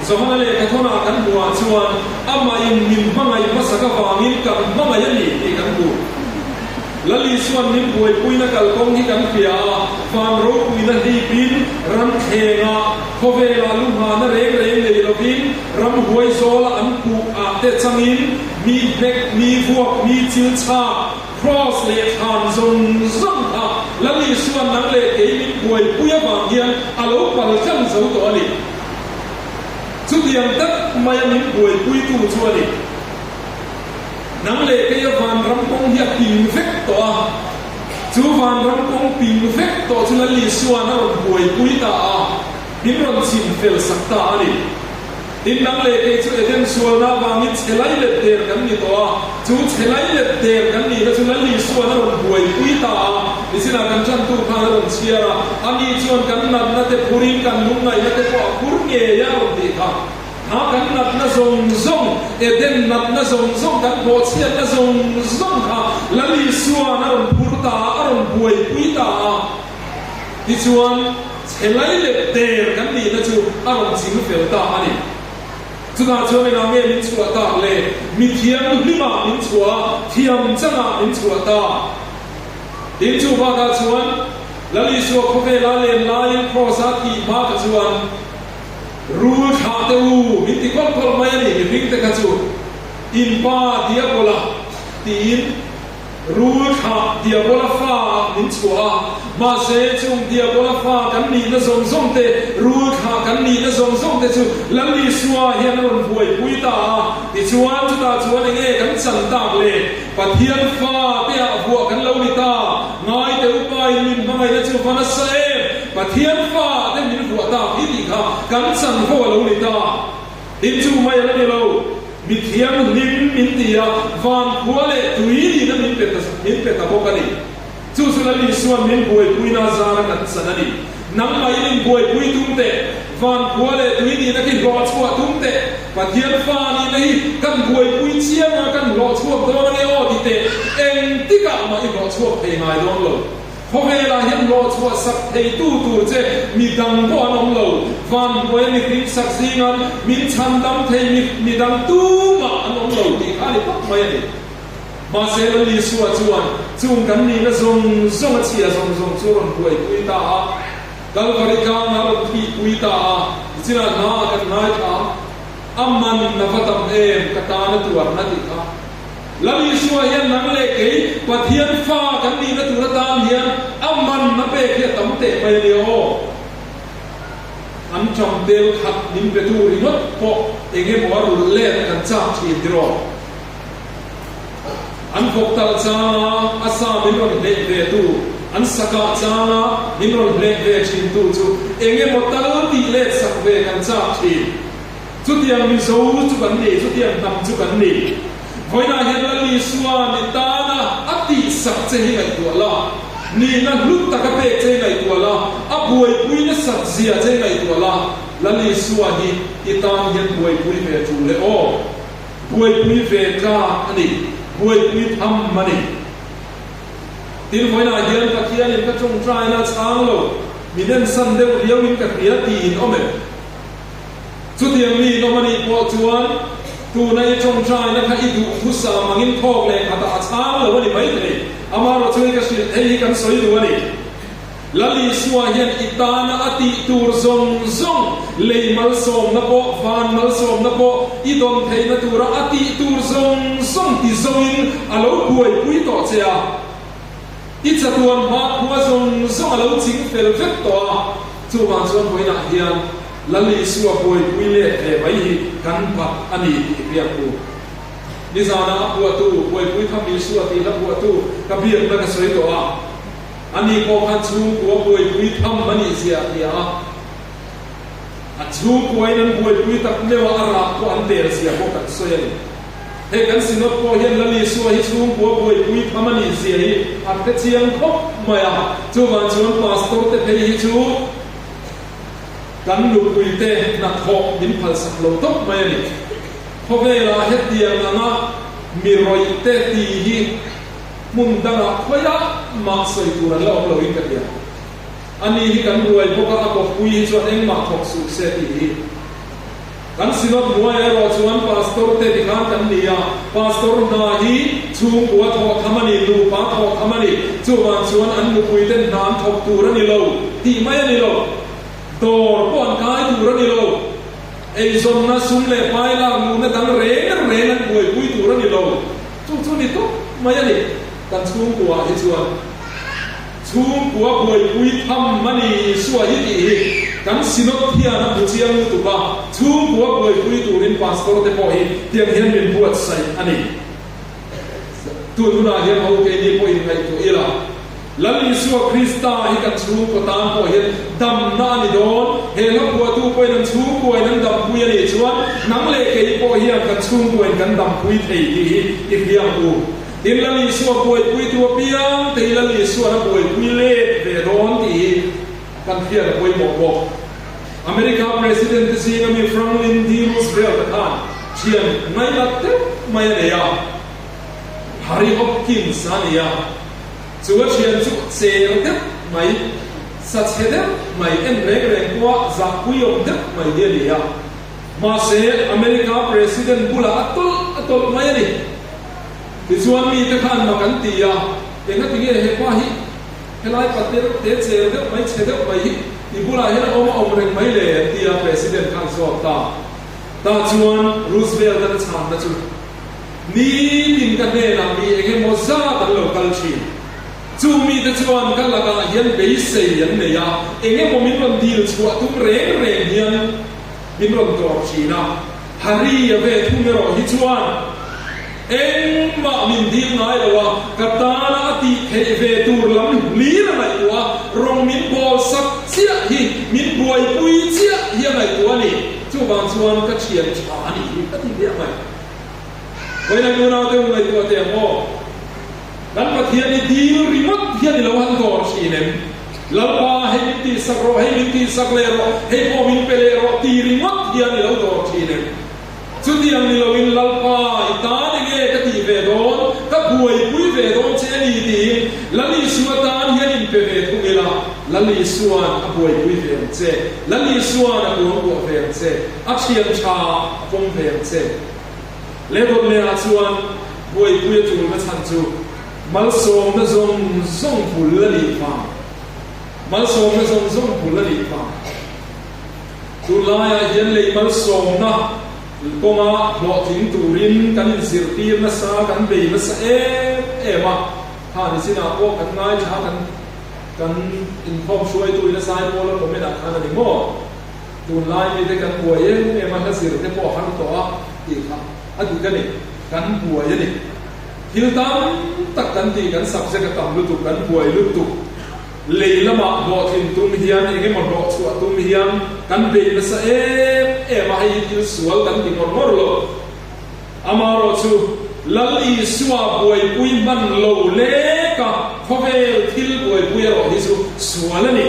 Johana lehkhathawnah kan hmuhah chuan amahin min hmangaih hmasak avangin kan hmangaih a ni tih kan hmu. Lal Isua'n min buaipuina kalkawng hi kan hria a, van ropuina hlipin ram thlengah, khawvelah lunghana reng reng nei lovin, ramhuai zawla an puh ah te changin mi hnek, mi vuak, mi chil chhak, Kraws leh thlan zawng zawng kha Lal Isua'n nang leh kei min buaipui avang hian a lo pal tlang zo tawh a ni. Chutiang tak maia min buaipuitu chu a ni. Nang leh keia vanram kawng hi a ping vek tawh a. Chu vanram kawng ping vek tawh chu Lal Isua'n a rawn buaipui ta a, min rawn chim fel sak ta a ni. Tin, nang leh kei chu Eden sualna avangin chhe lai let der kan ni tawh a, chu chhe lai let der kan nihna chu Lal Isua'n a rawn buaipui ta a, nichinah kan ṭantu khan a rawn chhiar a, ani chuan kan natna te phurin kan lungngaihna te pawh a phur ngei a rawn tih kha. Kha kan natna zawng zawng, Eden natna zawng zawng, kan bawhchhiatna zawng zawng kha Lal Isua'n a rawn phur ta a, a rawn buaipui ta a. Tichuan, chhe lai leh der kan nihna chu a rawn ching fel ta a ni. Chutah chuan engah nge min chhuah tak le? Mi thianghlimah min chhuah a, thiam changah min chhuah ta. Tin, chu bakah chuan Lal Isua khawvela len laiin Kraws-a thih hma kha chuan rul thlah teh u min ti kawlh kawlh mai a ni, mihring te kha chu in pa Diabola tiin. Rul thlah Diabola fa ah min chhuah a, mahse chung Diabola fa kan nihna zawng zawng te, rul thlah kan nihna zawng zawng te chu Lal Isua hian a rawn buaipui ta a, tichuan chutah chuan enge kan chan tak le? Pathian fa te ah vuah kan lo ni ta, ngai te upa in min hmangaihna chu va nasa em, Pathian fa te min vuah tak hi tih kha kan chan ho a lo ni ta. Tin chu mai a la ni lo. Mi thianghlim min ti a, van khua leh tui nihna min pe ta min pe ta bawk a ni. Chu chu Lal Isua'n min buaipuina zara kan chan a ni. Nangmahin in buaipui tum teh, van khua leh tui nihna khi hlawh chhuah tum teh, Pathian fa nihna hi kan buaipui chiang a, kan hlawh chhuak dawn a nia aw ti teh, engtikah mah i hlawh chhuak thei ngai dawn lo. Khawvelah hian hlawhchhuah sak theitu tur che mi dang pawh an awm lo. Van hnuaia mi hlimsak zingan min chhandam thei mi mi dang tumah an awm lo tih kha a ni tawp mai a ni. Mahse Lal Isua chuan chung kan nihna zawng zawng a chhia zawng zawng chu a rawn buaipui ta a, Kalvari tlangah a rawn thihpui ta a, nichinah hna kan ngaithla a, a man a va tam em ka tan a tuarna tih kha. Lal Isua hian nang leh kei Pathian fa kan nihna tur atan hian a man a pek hi a tam teh mai a nia aw. An ṭam tel khat min pe tu ringawt pawh eng emaw a rulh let kan chak ṭhin tiraw. An vawk talh changa a sa min rawn hleh ve tu, an sakah changa min rawn hleh ve ṭhin tu chu eng emaw tal tih let sak ve kan chak ṭhin. Chutiang Mizo chu kan ni, chutiang hnam chu kan ni. Vawiinah hian Lal Isua ni tana a tihsak che hi ngaihtuah la, nihna hlut taka pek che hi ngaihtuah la, a buaipui nasat zia che hi ngaihtuah la, Lal Isua hi i tan hian buaipui ve tul e aw. Buaipui ve tlak a ni, buaipui tham a ni. Tin, vawiinah hian Pathianin ka tawngtaina a chhang lo, min ensan deuh riauin ka hria tiin awm em? Chutiang mi in awm a nih pawh chuan tuna i ṭawngṭaina kha i duh thusam angin thawk leh khatah a chhang lo a ni maithei. Amaherawh chu hei ka hrilh thei hi kan sawi duh a ni. Lal Isua hian i tana a tih tur zawng zawng, lei malsawmna pawh, van malsawmna pawh i dawn theihna tura a tih tur zawng zawng ti zoin a lo buaipui tawh che a. I chatuan hma khua zawng zawng a lo ching fel vek tawh a, chuvang chuan vawiinah hian Lal Isua buaipui let ve mai hi kan bat a ni tih hriat u. Nizanah a phuahtu, buaipui tham Isua tih hla phuahtu ka biakna ka sawi tawh a. Ani pawh khan chhungkua buaipui tham a nih zia a hria a, a chhungkuain an buaipui tak meuh a, a rah pawh an tel zia pawh kan sawi a ni. Hei kan Synod pawh hian Lal Isua hi chhungkua buaipui tham a nih zia hi a hre chiang khawp mai a, chuvang chuan Pastor te phei hi chu kan nupui te hnathawh min phalsak lo tawp mai a ni. Khawvelah hetiang anga mi rawih te ti hi Hmun dangah khawiah mah sawi tur an la awm loin ka hria. Ani hi kan ruai bawk a, a kawppui hi chuan engmah thawk suh se tih hi. Kan Synod hnuaiah erawh chuan Pastor te tikhan kan ni a, Pastor hna hi chhungkua thawh tham a ni, nupa thawh tham a ni, chuvang chuan an nupui ten hna an thawk tur a ni lo tih mai a ni lo, dawr pawh an kai tur a ni lo, eizawnna sum leh pai lak luhna dang reng reng an buaipui tur a ni lo. Chu chu ni tawp mai a ni. Kan chhungkuaah hi chuan chhungkua buaipui tham a ni Isua hi tih hi kan Synod hian a hmu chiang lutuk a, chhungkua buaipui turin Pastor te pawh hi tiang hian min buatsaih a ni. Tun hunah hian ho keini pawhin ngaihtuah ila. Lal Isua Krista hi kan chhungkaw tan pawh hian damna a ni dawn. He hla phuahtu pawhin an chhungkuain an dampui a nih chuan nang leh kei pawh hian kan chhungkuain kan dampui thei tih hi i hria ang u. Tin, Lal Isua buaipuitu apiang te hi Lal Isua'n a buaipui let ve dawn tih hi kan hriat a pawimawh bawk. America President te zinga mi Franklin D. Roosevelt-a khan thian ngainat deuh mai a nei a, Harry Hopkins a ni a. Chu a thian chu cher deuh mai, sa chhe deuh mai, en reng reng pawha zahpui awm deuh mai hi a ni a. Mahse, America President bulah a tawlh a tawlh mai a ni. Tichuan mite khan mak an ti a, Engati nge he pa hi helai pa te te cher deuh mai, chhe deuh mai hi i bulah hian a awm a awm reng mai le? an ti a, President khan zawk ta. Tah chuan Roosevelt-an a chhanna chu. Nitin ka hnenah mi eng emaw zat an lo kal thin. Chu mite chuan ka lakah hian beisei an nei a, eng emaw min rawn dil chhuah tum reng reng hian min rawn dawr thin a. Harry a ve thung erawh hi chuan engmah min dil ngai lo a, ka tana a tih theih ve tur lam hlir a ngaihtuah a, rawng min bawl sak chiah hi, min buaipui chiah hi a ngaihtuah a ni. Chuvang chuan ka thian tha a nih hi ka ti viah mai. Vawiin an unau te u ngaihtuah teh ang aw. Kan Pathian i dil ringawt hian i lo han dawr thin em? Lalpa hei min tihsak rawh, hei min tihsak leh rawh, hei pawh min pe leh rawh ti ringawt hian i lo dawr thin em? Chutiang ni loin Lalpa i tan enge ka tih ve dawn, ka buaipui ve dawn che a ni tiin Lal Isua tan hian in pe ve thung ila, Lal Isua'n a buaipui ve ang che, Lal Isua'n a kuangkuah ve ang che, a thian tha a pawm ve ang che. Lebanon lehah chuan buaipui a tulna chhan chu malsawmna zawng zawng bul a nih vang. Malsawmna zawng zawng bul a nih vang. Tunlaiah hian lei malsawmna kawnga hlawhtling turin kan inzirtir nasa, kan bei nasa em em a. Kha ni chinah pawh kan ngaithla kan kan inkhawm hruaitu in a zai pawl a comment ah khan a ni maw? Tunlai mite kan buai em em a, hla zir te pawh a har tawh a tih kha a dik a ni. Kan buai a ni. Thil tam tak kan tih, kan subject a tam lutuk, kan buai lutuk. Lei lamah hlawhtlin tum hian, eng emaw hlawh chhuah tum hian kan bei nasa em em a, hei hi thil sual kan ti ngawr ngawr lo. Amaherawhchu, Lal Isua buaipui hman lo leka khawvel thil buaipui erawh hi chu sual a ni.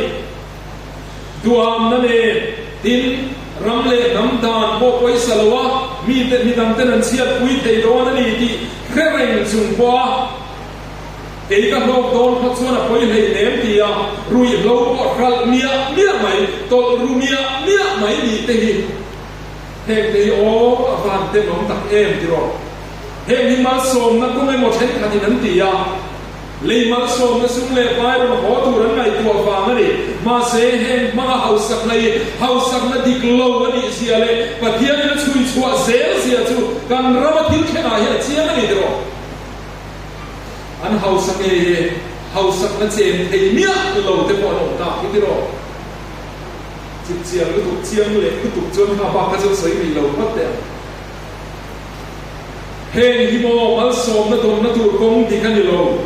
Duamna nen, tin, ram leh hnam dan pawh pawisa lo a, mite midangten an chhiatpui thei dawn a ni tih hre reng chung pawha kei ka hlawk dawn phawt chuan a pawi hlei nem ti a, ruihhlo pawh hralh miah miah mai, tawlh ru miah miah mai nih te hi. Heng te hi aw a va han tenawm tak em tiraw? Heng hi malsawmna kawng emaw thenkhatin an ti a, lei malsawmna sum leh pai rawn haw tur an ngaihtuah vang a ni. Mahse, heng hmanga hausakna hi hausakna dik lo a nih zia leh Pathianin a chhui chhuah zel zia chu kan rama thil thlengah hian a chiang a ni tiraw? An hausak e he hausakna chen thei miah lo te pawh an awm tak hi tiraw? Chipchiang lutuk, chiang leh lutuk chuan kha bak kha chu sawi rih lo phawt teh ang. Heng hi maw malsawmna dawnna tur kawng dik a ni lo.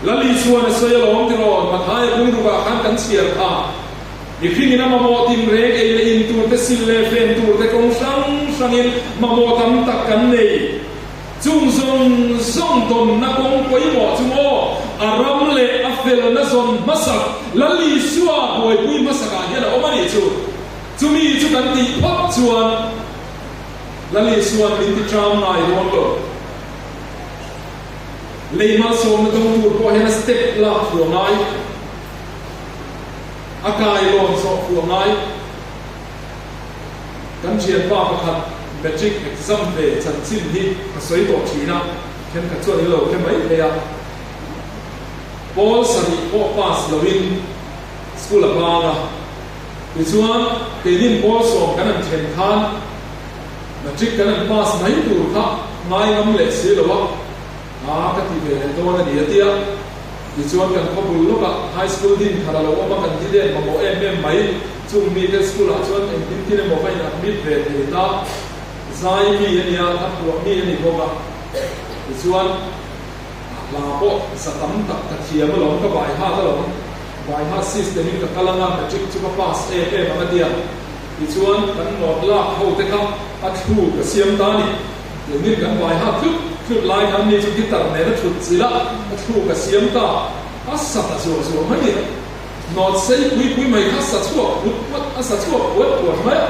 Lali chuan a sawi alawm tiraw, Mathaia bungrukah khan kan chhiar kha. Mihringin a mamawh tinreng ei leh in tur te, sil leh fen tur te kawng hrang hrangin mamawh tam tak kan nei. Chung zawng zawng dawnna kawng pawimawh chu maw a ram leh a felna zawn hmasak Lal Isua buaipui hmasakah hian a awm a nih chu. Chumi chu kan tih phawt chuan Lal Isua'n min ti ṭam ngai dawn lo. Lei malsawmna dawng tur pawh hian a step lak fu a ngai, a kailawn zawh fu a ngai. Kan thianpa pakhat matric exam ve chanchin hi ka sawi tawh thin a, thenkhat chuan in lo hre mai thei a. Pawl sarih pawh pass loin school a bang a, tichuan keinin pawl sawm kan han then khan matric kan han pass mai tur kha ngai ngam leh si lo a, aa ka ti ve leh dawn a ni a tia. Tichuan kan khaw bul lawkah high school din thar a lo awm a, kan ti let mamawh em em mai. Chung mite school ah chuan engtin tin emaw ka in admit ve thei ta, zai mi a nia, a phuah mi a ni bawk a. Tichuan hla pawh za tam tak ka thiam alawm, ka bai hat alawm, bai hat system in ka kal anga matric chu ka pass em em ang a tia. Tichuan kan note lak ho te kha a thlu ka siam ta a ni. Keinin kan bai hat tlut tlut lai khan mi chu guitar nen a thut chilh a, a thlu ka siam ta, a sa ta zuah zuah mai a ni. Nawt sei pui pui mai kha sa chhuak put puat a sa chhuak puat puat mai a,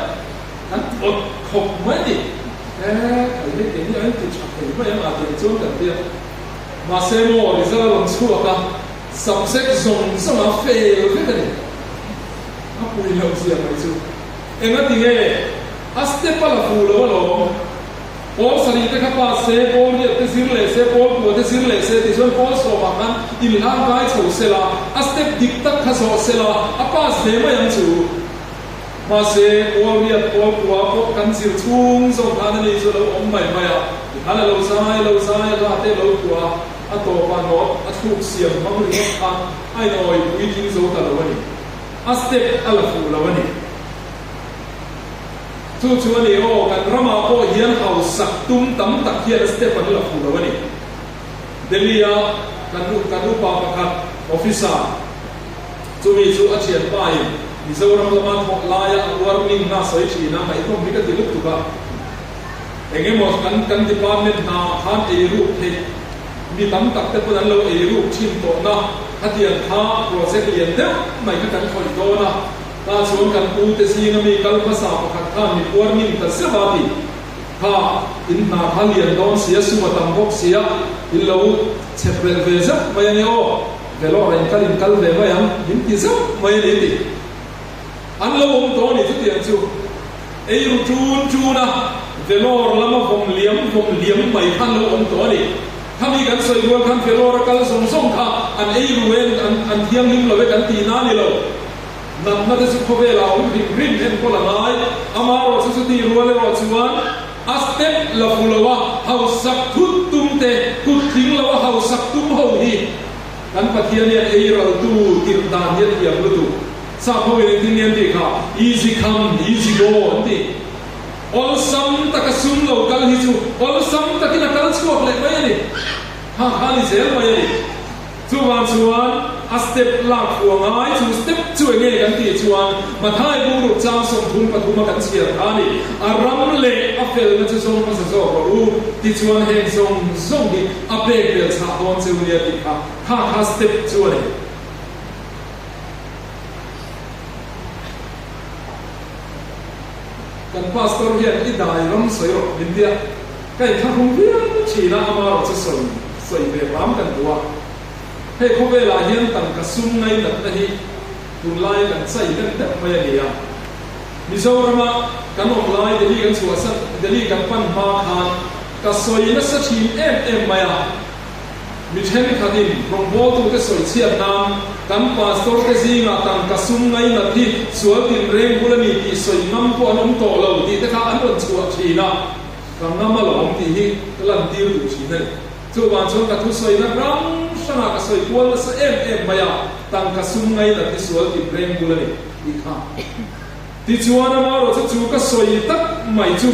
kan awt khawp mai a ni. E, khai hei keini a inti tha thei mai ang a tiang chuan kan ti a. Mahse maw result a rawn chhuak a, subject zawng zawng a fail vek a ni. A pui loh zia mai chu. Engati nge a step a la fu lo alawm. Pawl sarih te kha pass se, pawl riat te zir leh se, pawl kua te zir leh se tichuan pawl sawmah khan inhlang kai chho sela, a step dik tak kha zawh sela, a pass ve mai ang chu. Mahse, pawl riat, pawl kua pawh kan zir chhung zawng khan ani chu a lo awm mai mai a, tikhan a lo zai, lo zai, a hla te a lo kua, a tawpah nawt, a thluk siam hmang ringawt khan a inawi puitling zo ta lo a ni. A step a la fuh lo a ni. Chu chu a ni aw, kan ramah pawh hian hausak tum tam tak hian a step an la fuh lo a ni. Delhi-a kan kan upa pakhat officer chumi chu a thianpain Mizoram lama thawk laia a warning na sawi thin a, ngaihnawm hi ka ti lutuk a. Eng emaw kan kan department hna khan ei ruk theih mi tam tak te pawn an lo ei ruk thin tawhna khatiang kha project lian deuh mai kha kan khawih dawn a. Tah chuan kan pu te zinga mi kal hmasa pakhat khan mi puar ning ta zeuh a ti. Kha in hna kha lian dawn sia, sum a tam bawk sia, in lo chep relh ve zeuh mai a nia aw, Vellore in kal in kal ve mai ang, min ti zeuh mai a ni ti. An lo awm tawh a ni chutiang chu. Ei ru ṭun ṭun a, Vellore lama vawm liam vawm liam mai kha an lo awm tawh a ni. Khami kan sawi rual khan Vellore a kal zawng zawng kha an ei ru e, an thianghlim lo e kan tihna a ni lo. Natna te chu khawvelah a awm hrim hrim enkawl a ngai. Amaherawh chu chuti rual erawh chuan a step la fu lo a hausak thut tum te, kut tling lo a hausak tum ho hi kan Pathian hian ei raltu tirh dan hi a thiam lutuk. Sap ho in engtin nge an tih kha? Easy come, easy go an ti. Awlsam taka sum lo kal hi chu awlsam takin a kal chhuak leh mai a ni. Kha kha a ni zel mai a ni. Chuvang chuan a step lak fu a ngai, chu step chu enge kan tih chuan Mathai bungruk chang 33 a kan chhiar kha a ni. A ram leh a felna chu zawng hmasa zawk rawh u, tichuan heng zawng zawng hi a pek bel chhah dawn cheu nia tih kha kha kha step chu a ni. Kan pastor hian i dai ram sawi rawh min tia. Ka inthlahrung viau thin a, ama erawh chu sawi sawi ve hram kan duh a. Hei khawvelah hian tangka sum ngainatna hi tunlai kan chai lem deuh mai a ni a. Mizorama kan awm lai Delhi kan chhuahsan Delhi kan pan hma khan ka sawi nasa thin em em mai a. Mi thenkhatin rawngbawltute sawi chhiat nan kan pastor te zingah tangka sum ngainat hi sual tinreng bul a ni tih sawi ngam pawh an awm tawh lo tih te kha an rawn chhuah thin a, ka ngam alawm tih hi ka lantir duh thin a ni. Chuvang chuan ka thusawina hrang hrangah ka sawi kual nasa em em mai a, tangka sum ngainat hi sual tinreng bul a ni tih kha. Tichuan amaherawhchu chu ka sawi tak mai chu.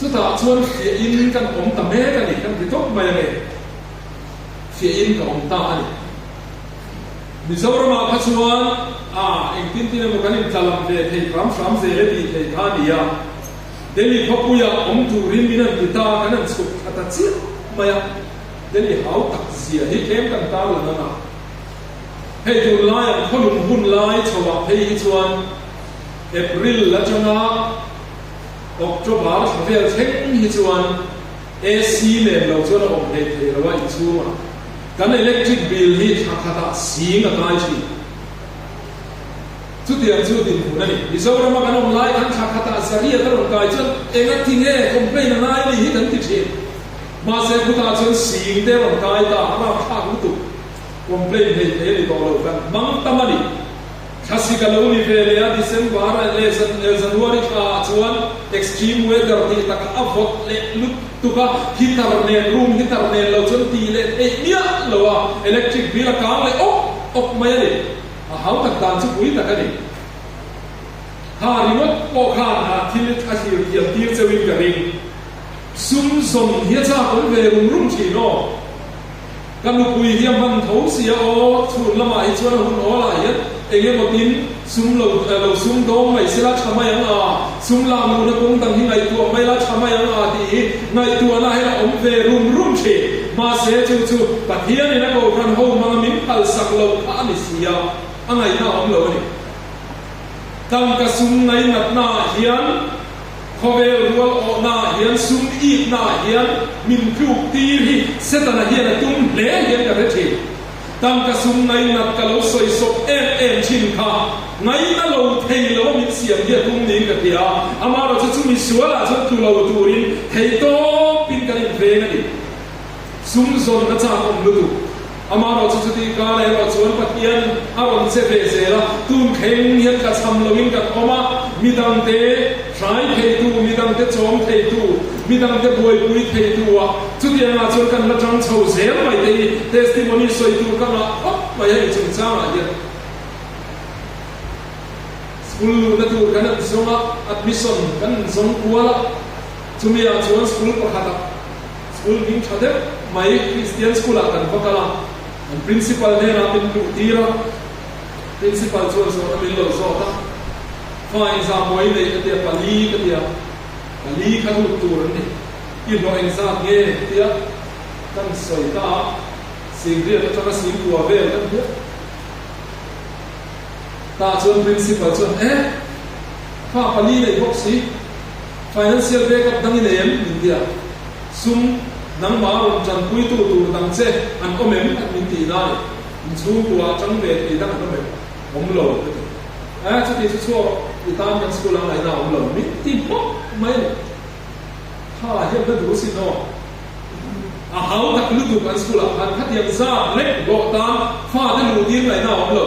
Chutah chuan fiahin kan awm ta mek a ni, kan ti tawp mai ange. Fiahin ka awm ta a ni. Mizoramah kha chuan a engtin tin emaw kan intlalam ve thei hram hram zel e tih theih kha a ni a. Delhi khawpuiah awm turin min an ti ta, kan han chhuk thla ta chiah mai a. Delhi hau tak zia hi tlem kan tarlan ang a. Hei tunlai ang khawlum hun lai chhoah phei hi chuan April atanga October thla vel thleng hi chuan AC nen lo chuan a awm hlei thei lo a inchhungah kan electric bill hi thla khatah sing a kai thin. Chutiang chu dinhmun a ni. Mizorama kan awm lai khan thla khatah zariat a rawn kai chuan enga ti nge complain a ngai ni hi kan ti thin. Mahse khutah chuan sing te a rawn kai ta a rapthlak lutuk. Complain hlei thei a ni tawh lo kan hmang tam a ni. Thlasik a lo ni ve leh a, December leh January thla ah chuan extreme weather tih takah a vawt leh lutuk a, heater nen room heater nen lo chuan tih leh theih miah lo a, electric bill a kang leh awk awk mai a ni. A hau tak dan chu pui tak a ni. Kha ringawt pawh khan a thil a thlir thiam tir cheuhin ka ring. Sum zawn hi a chak awm ve rum rum thin aw. Ka nupui hi a hman tho si a aw, chhun lamah hi chuan a hun awl ah hian eng emaw tin sum lo lo sum dawng mai sela tha mai ang a, sum lak luhna kawng dang hi ngaihtuah mai la tha mai ang a tih hi ngaihtuahna hian a awm ve rum rum thin. Mahse chu chu Pathianin a kohhran ho hmanga min phalsak loh kha a ni si a, a ngaihna a awm lo a ni. Tangka sum ngainatna ah hian. Khawvel rual awhnaah hian sum itnaah hian min tluk tir hi Setana hian a tum hle hian ka hre thin. Tangka sum ngainat ka lo sawi sawp em em thin kha ngaina lo thei lo a min siam hi a tum niin ka hria. Amaherawhchu chu misualah chuan tlu lo turin thei tawpin kan inveng a ni. Sum zawnna chak awm lutuk. Amaherawhchu chutih kar erawh chuan Pathian a rawn che ve zel a, tun thleng hian ka cham loin kan awm a, midangte hrai theitu, midangte chawm theitu, midangte buaipui theitu ah chutiangah chuan kan la tang chho zel mai te hi testimony sawi tur ka ngah khawp mai hemi chungchangah hian school luhna tur kan an zawng a, admission kan an zawng kual a, chumi ah chuan school pakhatah School hming tha deuh mai Christian School ah kan va kal a, an Principal hnenah min luh tir a, Principal chuan zawhna min lo zawt a, fa engzah maw i neih ka tia, pali ka tia, pali kha lut tur an ni, i hlawh engzat nge ka tia, kan sawi ta a, singriat atanga singkua vel kan hria tah chuan Principal chuan eh fa pali neih bawk si, Financial backup dang i nei em? Min ti a. Sum, nangmah rawn tanpuitu tur dang che an awm em? An min tih na ni. In chhungkua tang ve thei dang an awm em? Awm lo, ka ti. Eh, chuti chu chhuak rawh, i tan kan school ah ngaihna a awm lo. Min ti hmawk mai a ni. Kha hian ka duh sin aw. A hau tak lutuk an school ah khan khatiang zat lek hlawh tan fate luh tir ngaihna a awm lo.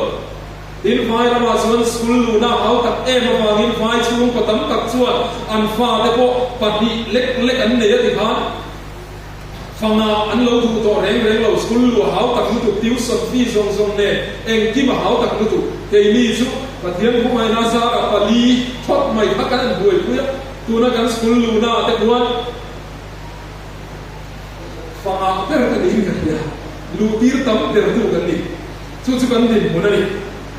Tin, vai ramah chuan school luhna a hau tak em avangin vai chhungkaw tam tak chuan an fate pawh pahnih lek lek an nei a ti khan fanga an lo duh tawh reng reng lo. School luh a hau tak lutuk, tuition fee zawng zawng nen engkim a hau tak lutuk. Keini chu Pathian khawngaihna zarah pali thawt mai kha kan an buaipui a, tuna kan school luhna ah te khuan fanga ber ka niin ka hria, luhtir tam bertu kan ni. Chu chu kan dinhmun a ni.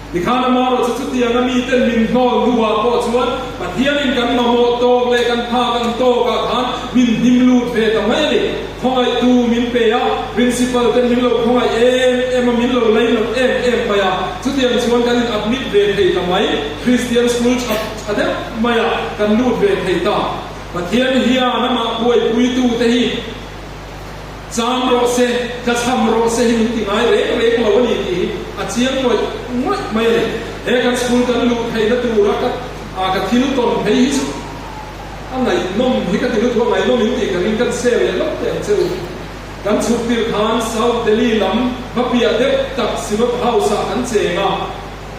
Tikhan amaherawhchu chutianga miten min hnawl hnuah pawh chuan Pathianin kan mamawh tawk leh kan phak ang tawkah khan min hnim lut ve ta mai a ni. Khawngaihtu min pe a, Principal ten min lo khawngaih em em a, min lo lainat em em mai a. Chutiang chuan kan in admit ve thei ta mai, Christian school tha tha deuh maiah kan lut ve thei ta. Pathian hian amah buaipuitute hi. Chang rawh se, tla chham rawh se hi min ti ngai reng reng lo a ni tih hi a chiang ngawih ngawih mai a ni. He kan school kan luh theihna tura ka ka thil tawn phei hi chu a ngaihnawm hi ka ti lutuk a, ngaihnawm in tih ka ring kan share leh lawk teh ang che u. Kan chhuk tirh khan South Delhi lam va piah deuh tak Synod House ah kan cheng a,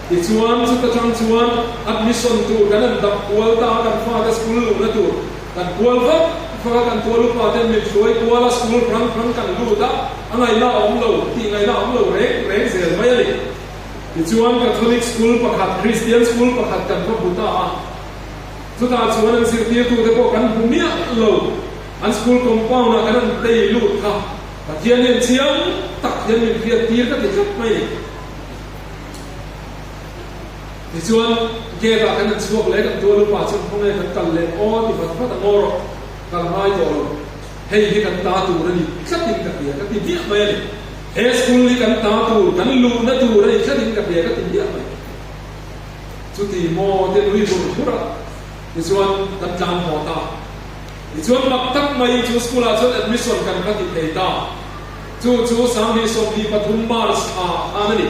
tichuan chuta tang chuan admission tur kan han dap kual ta a, kan fate school luhna tur kan kual vak vak a, kan tual upa ten min hruai kual a, school hrang hrang kan lut a, a ngaihna a awm lo, tih ngaihna a awm lo reng reng zel mai a ni. Tichuan Catholic school pakhat, Christian school pakhat kan va hmu ta a, chutah chuan an zirtirtute pawh kan hmu miah lo. An school compound ah kan an tei lut kha Pathian hian chiang tak hian min hriat tir ka ti tlat mai ni. Tichuan gate ah kan an chhuak leh kan tual upa chuan khawnge kan kal leh aw ti vat vat a ngaw rawh kal ngai tawh lo hei hi kan ta tur a ni tlat in ka hria ka ti miah mai a ni. He school hi kan ta tur kan luhna tur a ni tlat in ka hria ka ti miah mai. Chuti maw te nui hur hur a tichuan kan tlan haw ta. Tichuan mak tak mai chu school ah chuan admission kan va ti thei ta. Chu chu 2023 March thla khan a ni.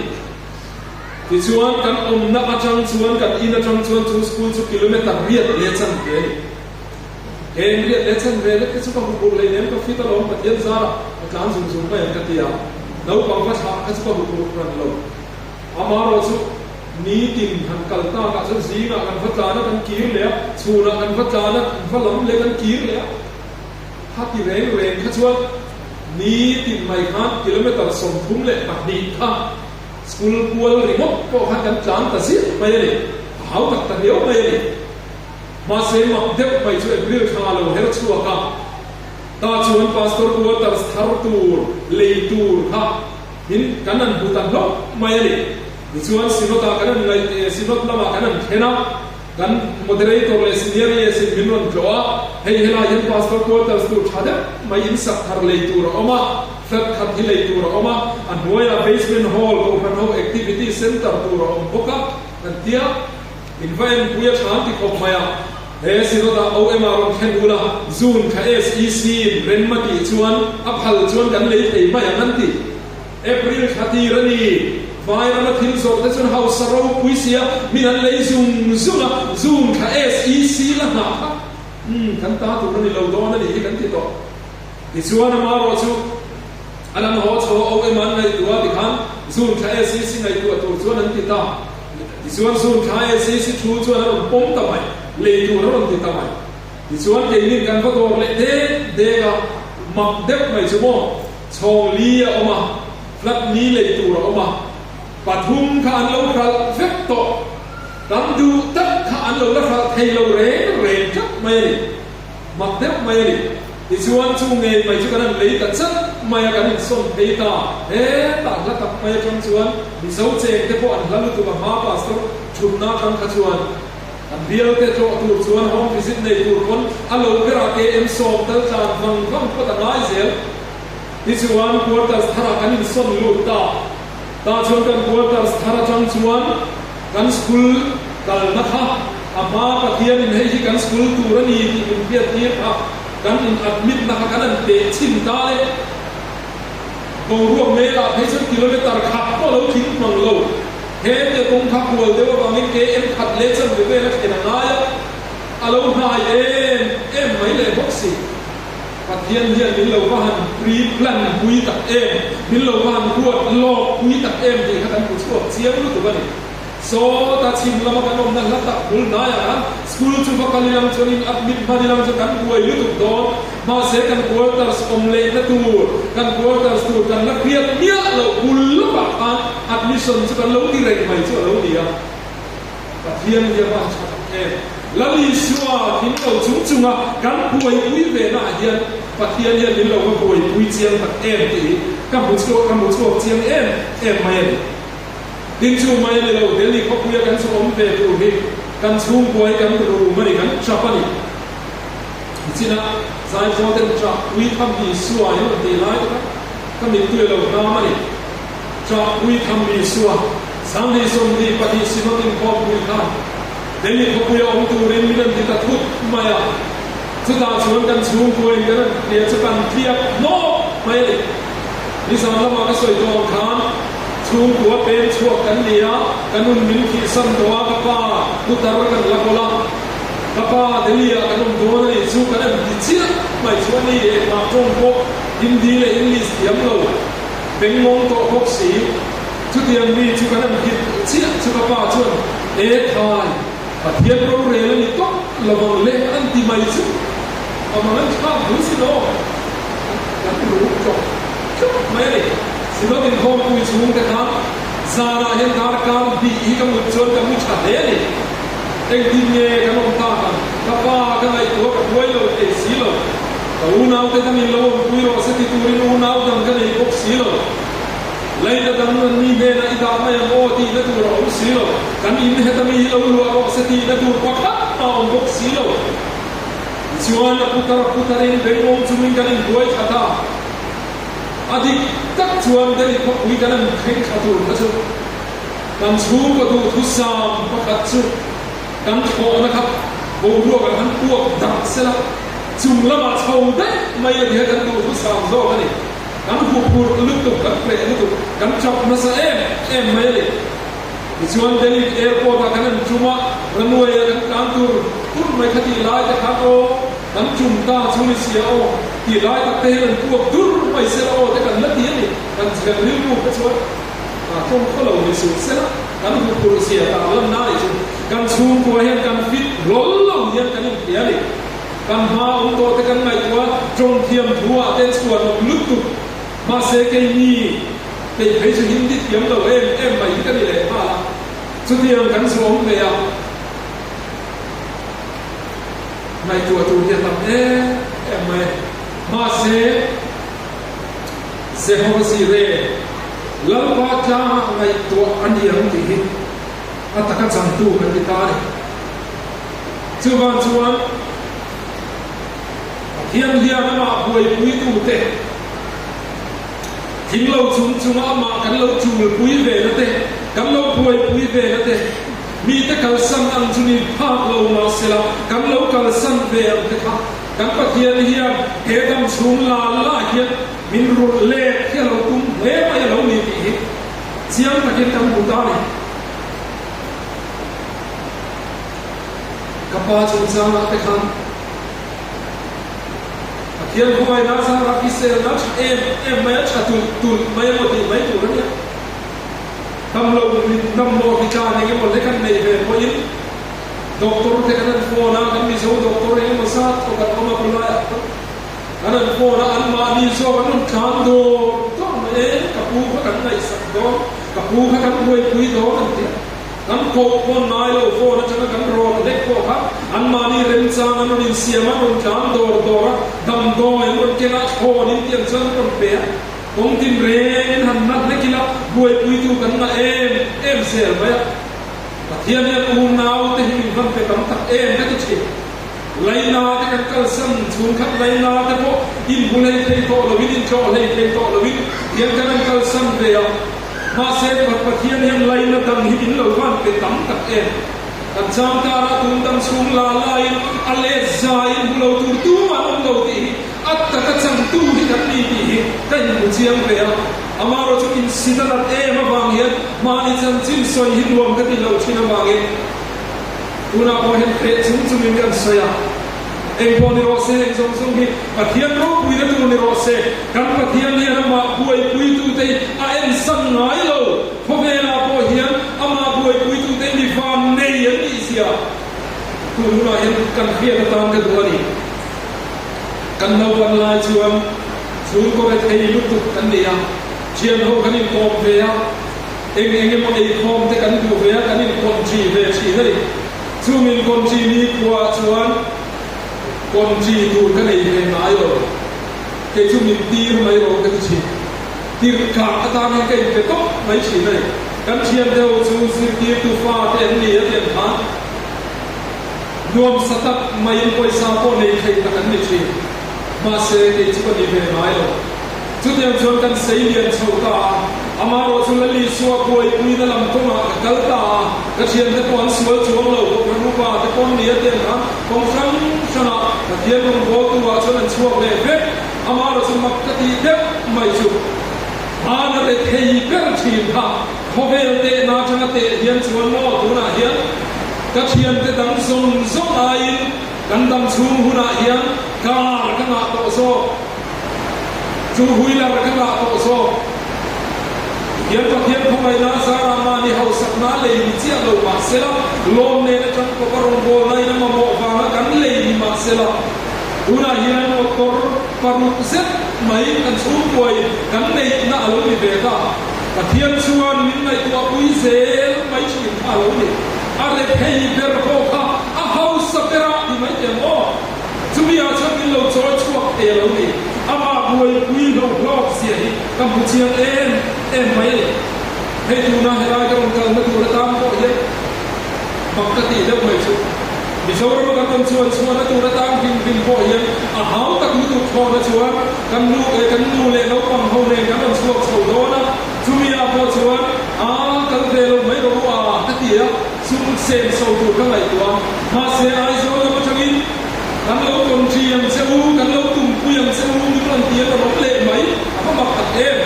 Tichuan kan awmna atang chuan kan in atang chuan chu school chu kilometer riat leh chan ve a ni. Heng riat leh chan ve lek te chu ka hmu burh lei nem ka fit alawm Pathian zarah ka tlan zung zung mai ang ka ti a. Naupang va thlah kha chu ka hmu burh hran lo. Amaherawh chu nitin han kal tak ah chuan zingah kan va tlan a kan kir leh a, chhunah kan va tlan a kan va lam leh kan kir leh a. Khati reng reng kha chuan nitin mai khan kilometer 32 kha school kual ringawt pawh khan kan tlan ta ziah mai a ni. A hau tak ta riau mai a ni. Mahse mak deuh mai chu April thla lo her chhuak a, tah chuan Pastor quarters thar tur lei tur kha Tin, kan han hmu ta hlawk mai a ni. Tichuan, Synod-ah kan han ngaih, Synod lamah kan han then a, kan Moderator leh Senior ES-in min rawn tlawh a, hei helai hian Pastor Quarters tur tha deuh mai in sak thar lei tur a awm a, flat khat hi lei tur a awm a, a hnuaiah Basement Hall, Kohhran ho Activity Centre tur a awm bawk a, kan tia. In va enpui a than ti khawp mai a, he Synod-ah OM-ah rawn thlen ula, June thla SEC-in rem a tih chuan a phal chuan kan lei thei mai ang an ti. April thla tir a ni. Vai rama thil zawrh te chuan hausa ropui sia min an lei zung zung a, June thla SEC la nghah kha umm kan ta tur a ni lo dawn a nih hi kan ti tawh. Tichuan amarawh chu a lan haw chho a OM an ngaihtuah a tikhan June thla SEC ngaihtuah tur chuan an ti ta. Tichuan June thla SEC thu chuan a rawn pawm ta mai, lei tur a rawn ti ta mai. Tichuan keinin kan va dawr leh dek dek a, mak deuh mai chu maw, chhawng li a awm a, flat li lei tur a awm a, pathum kha an lo hralh vek tawh, kan duh tak kha an lo la hralh thei lo reng reng tlat mai a ni. Mak deuh mai a ni. Tichuan chu ngei mai chu kan han lei ta chat mai a, kan insawn phei ta. Hetah hla tak mai atang chuan Mizo cheng te pawh an hla lutuk a hma Pastor thutna atang kha chuan an bial te tlawh tur chuan home visit nei tur pawn a lo berah KM sawm tal tlan vang vang phawt a ngai zel. Tichuan quarters tharah kan insawn lut ta. Tah chuan kan quarters thar atang chuan kan school kalna kha a hma Pathianin hei hi kan school tur a ni tih min hriat tir kha kan in admit na kha kan han teh chhin ta le. Boruak melah phei chuan kilometer khat pawh lo tling hmang lo. He tia kawng kha kual deuh avangin KM khat leh chanve vel a thlen a ngai a, a lo hnai em em mai leh bawk si. Pathian hian min lo va han pre-plan pui tak em, min lo va han ruat lawk pui tak em tih kha kan hmu chhuak chiang lutuk a ni. Sawta chhim lama kan awmna hla tak bul hnaiah khan school chu va kal ilang chuan in admit hman ilang chu kan buai lutuk dawn. Mahse kan quarters awm lehna tur, kan quarters tur kan la hriat miah loh bul lawkah khan admission chu kan lo ti reng mai chu a lo ni a. Pathian hi a va tha tak em! Lal Isua thing lo chung chunga kan buaipui ve naah hian Pathian hian min lo va buaipui chiang tak em tih hi ka hmu chhuak ka hmu chhuak chiang em em mai a ni. Tin chu mai a ni lo, Delhi khawpuia kan chu awm ve tur hi kan chhungkua hi kan rum a ni, kan chap a ni. Nichinah Zaipawl ten chap pui tham Isua in rawn tih lai taka ka mittui a lo hnam a ni. Chah pui tham Isua, 2022 Synod inkhawmpui khan Delhi khawpuia awm turin min an ti ta thut mai a. Chutah chuan kan chhungkuain kan an tliah chu kan tliak hnawk mai a ni. Nizan lama ka sawi tawh ang khan chhungkua peng chhuak kan ni a. Ka nun min thihsan tawh a, ka pa putar kan la kawl a, ka pa Delhi ah kan awm dawn a nih chu kan em ti chiah mai chu a ni engmah tawng pawh Hindi leh English thiam lo, bengngawng tawh bawk si. Chutiang mi chu kan em hit chiah chu ka pa chuan E thai, Pathian rorel a ni tawp lo ang le an ti mai chu a mang an thlak dul si lo. Kan ru tlawk tlawk mai a ni. Synod inkhawmpui chhungte kha zanah hian darkar hnih hi ka mut chuan ka mu tha hle a ni. Engtin nge kan awm tak ang? Ka pa ka ngaihtuah ka buai lo thei si lo. Ka unaute dangin lo awmpui rawh se ti turin unau dang ka nei bawk si lo. Leina dang an mi hnenah i dah mai ang aw tihna tur a awm si lo. Kan in heta mi hi lo luah rawh se tihna tur pakhat a awm bawk si lo. Tichuan a putar a putarin bengawng chungin kan inbuai thla ta. A dik tak chuan Delhi khawpui kan an thleng thla tur kha chu kan chhungkaw duhthusam pakhat chu kan thlawhna kha boruakah khan puak darh sela chung lamah chho daih mai a nia kan duhthusam zawk a ni. Kan huphurh lutuk, kan hreh lutuk, kan chap nasa em em mai a ni. Tichuan Delhi airport ah kan an tum a, runway ah kan tlan tur tur mai kha tih lai te khan aw, kan tum ta chu ni sia aw, tih lai tak te hian an puak dur mai sela aw te kan la ti a ni. Kan kan rilru kha chuan tawng khaw lo ni suh sela, kan huphurh zia tak lanna nih chu kan chhungkua hian kan fit hlawl lo hian kan inhria a ni. Kan hma awm tawh te kan ngaihtuah tawng thiam thu ah te chhuan awm lutuk. Mahse keini kei phei chu Hindi thiam lo em em mai hi ka ni leh nghal a, chutiang kan zu awm ve a, ngaihtuah tur hi a tam em em mai. Mahse Jehova Jireh, Lalpa tlangah ngaihtuah a ni ang tih hi a taka changtu kan ti ta a ni. Chuvang chuan Pathian hian amah buaipuitute thing lo chung chunga amah kan lo chulpui ve na te, kan lo buaipui ve na te, mite kalsan ang chu ni phak lo mahsela kan lo kalsan ve ang te kha kan Pathian hian he dam chhung la la hian min rulh let hi a lo tum hle mai a lo ni tih hi chiang takin kan hmu ta a ni. Ka pa chungchangah te khan Pathian khawngaihna zarah hriselna tha em em mai a tha tulh tulh mai emaw tih mai tur a nia. Damlo damlo hritlan eng emaw hlek an neih ve pawhin doctor te kan han phone a, kan Mizo doctor eng emaw zat pawh kan awm a khawlaiah pawh kan han phone a, anmahni zawk an rawn tlan dawr dawr mai e, ka pu kha kan ngaihsak dawn, ka pu kha kan buaipui dawn an ti a. Kan koh pawn ngai lo phone atanga kan rawt hlek pawh kha anmahni remchang an rawn insiam a, an rawn tlan dawr dawr a, damdawi an rawn ken a, thlawn in tiang chuan an rawn pe a, kawng tin rengin han na hlek ila buaipuitu kan ngah em em zel mai a. Pathian hian unau te hi min van pe tam tak em ka ti thin. Laina te kan kalsan chhungkhat laina te pawh inhmu hlei thei tawh loin intlawh hlei thei tawh loin hian kan an kalsan ve a. Mahse, Pathian hian laina dang hi min lo van pe tam tak em? Kan changkara tun dam chhung la laiin a let zaiin hmu lo tur tumah an awm lo tih hi a taka changtu hi kan ni tih hi ka inhmu chiang ve a. Amaherawhchu insit a nat em avang hian mahni chanchin sawi hi nuam ka ti lo thin avangin tunah pawh hian hreh chung chungin kan sawi a. Engpawh ni rawh se, eng zawng zawng hi Pathian ropuina tur ni rawh se. Kan Pathian hian amah buaipuitute hi a ensan ngai lo. Khawvelah pawh hian amah buaipuitute hi mi van nei an nih zia tun hunah hian kan hriat atan ka duh a ni. Kan naupan lai chuan chhungkaw rethei lutuk kan nei a, thianho kan inkawm ve a, eng eng emaw eikhawm te kan duh ve a, kan inkawnṭi ve ṭhin a ni. Chu min kawnṭi ni khuaah chuan kawnṭi tur ka nei ve ngai lo. Kei chu min tir mai rawh ka ti thin. Tirhkah atan hian ka inpe tawp mai thin a ni. Kan thian deuh chu zirtirtu fa te an ni a ti ang khan nuamsa tak maiin pawisa pawh nei thei tak an ni thin. Mahse kei chu ka ni ve ngai lo. Chutiang chuan kan sei lian chho ta a, amaherawh chu Lali Sua buaipuina lam kawngah ka kal ta a, ka thiante pawh an sual chuang lo, Kohhran upa te pawh an ni a tiang khan kawng hrang hrangah Pathian rawngbawltu ah chuan an chhuak leh vek, amaherawh chu mak ka tih deuh mai chu hmana rethei ber thin kha. Khawvel tehna atanga teh hian chuan maw tunah hian ka thiante dang zawng zawng aiin kan dam chhung hunah hian car ka ngah tawh zawk, two wheeler ka ngah tawh zawk. Hian Pathian khawngaihna zarah mahni hausakna lei ni chiah lo mahsela, lawm nen atang kawpa rawngbawlna in a mamawh vanga kan lei ni mahsela, tunah hian motor paruk zet mai kan chhungkuain kan neihna a lo ni ve ta. Pathian chuan min ngaihtuahpui zel mai thin kha a lo ni. A rethei ber pawh kha a hausa berah ti mai teh ang aw. Chumi ah chuan min lo chawi chhuak thei a lo ni. Amah buaipui lo hlawk zia hi ka hmu chiang em em mai a ni. Hei tuna helai ka rawn kalna tur atan pawh hian mak ka tih deuh mai chu. Mizoram a kan rawn chuan chhuahna tur atan hlim hlim pawh hian a hau tak lutuk thlawhna chuan kan nu eh kan nu leh naupang ho nen kan rawn chhuak chho dawn a, chumi ah pawh chuan a kal ve lo mai rawh u a ka ti a, sum sem so tur ka ngaihtuah a, mahse Aizawl lam atangin kan lo tawn ang che u, kan lo tumpui ang che u min rawn ti a rawn awm leh mai, a va mak tak em.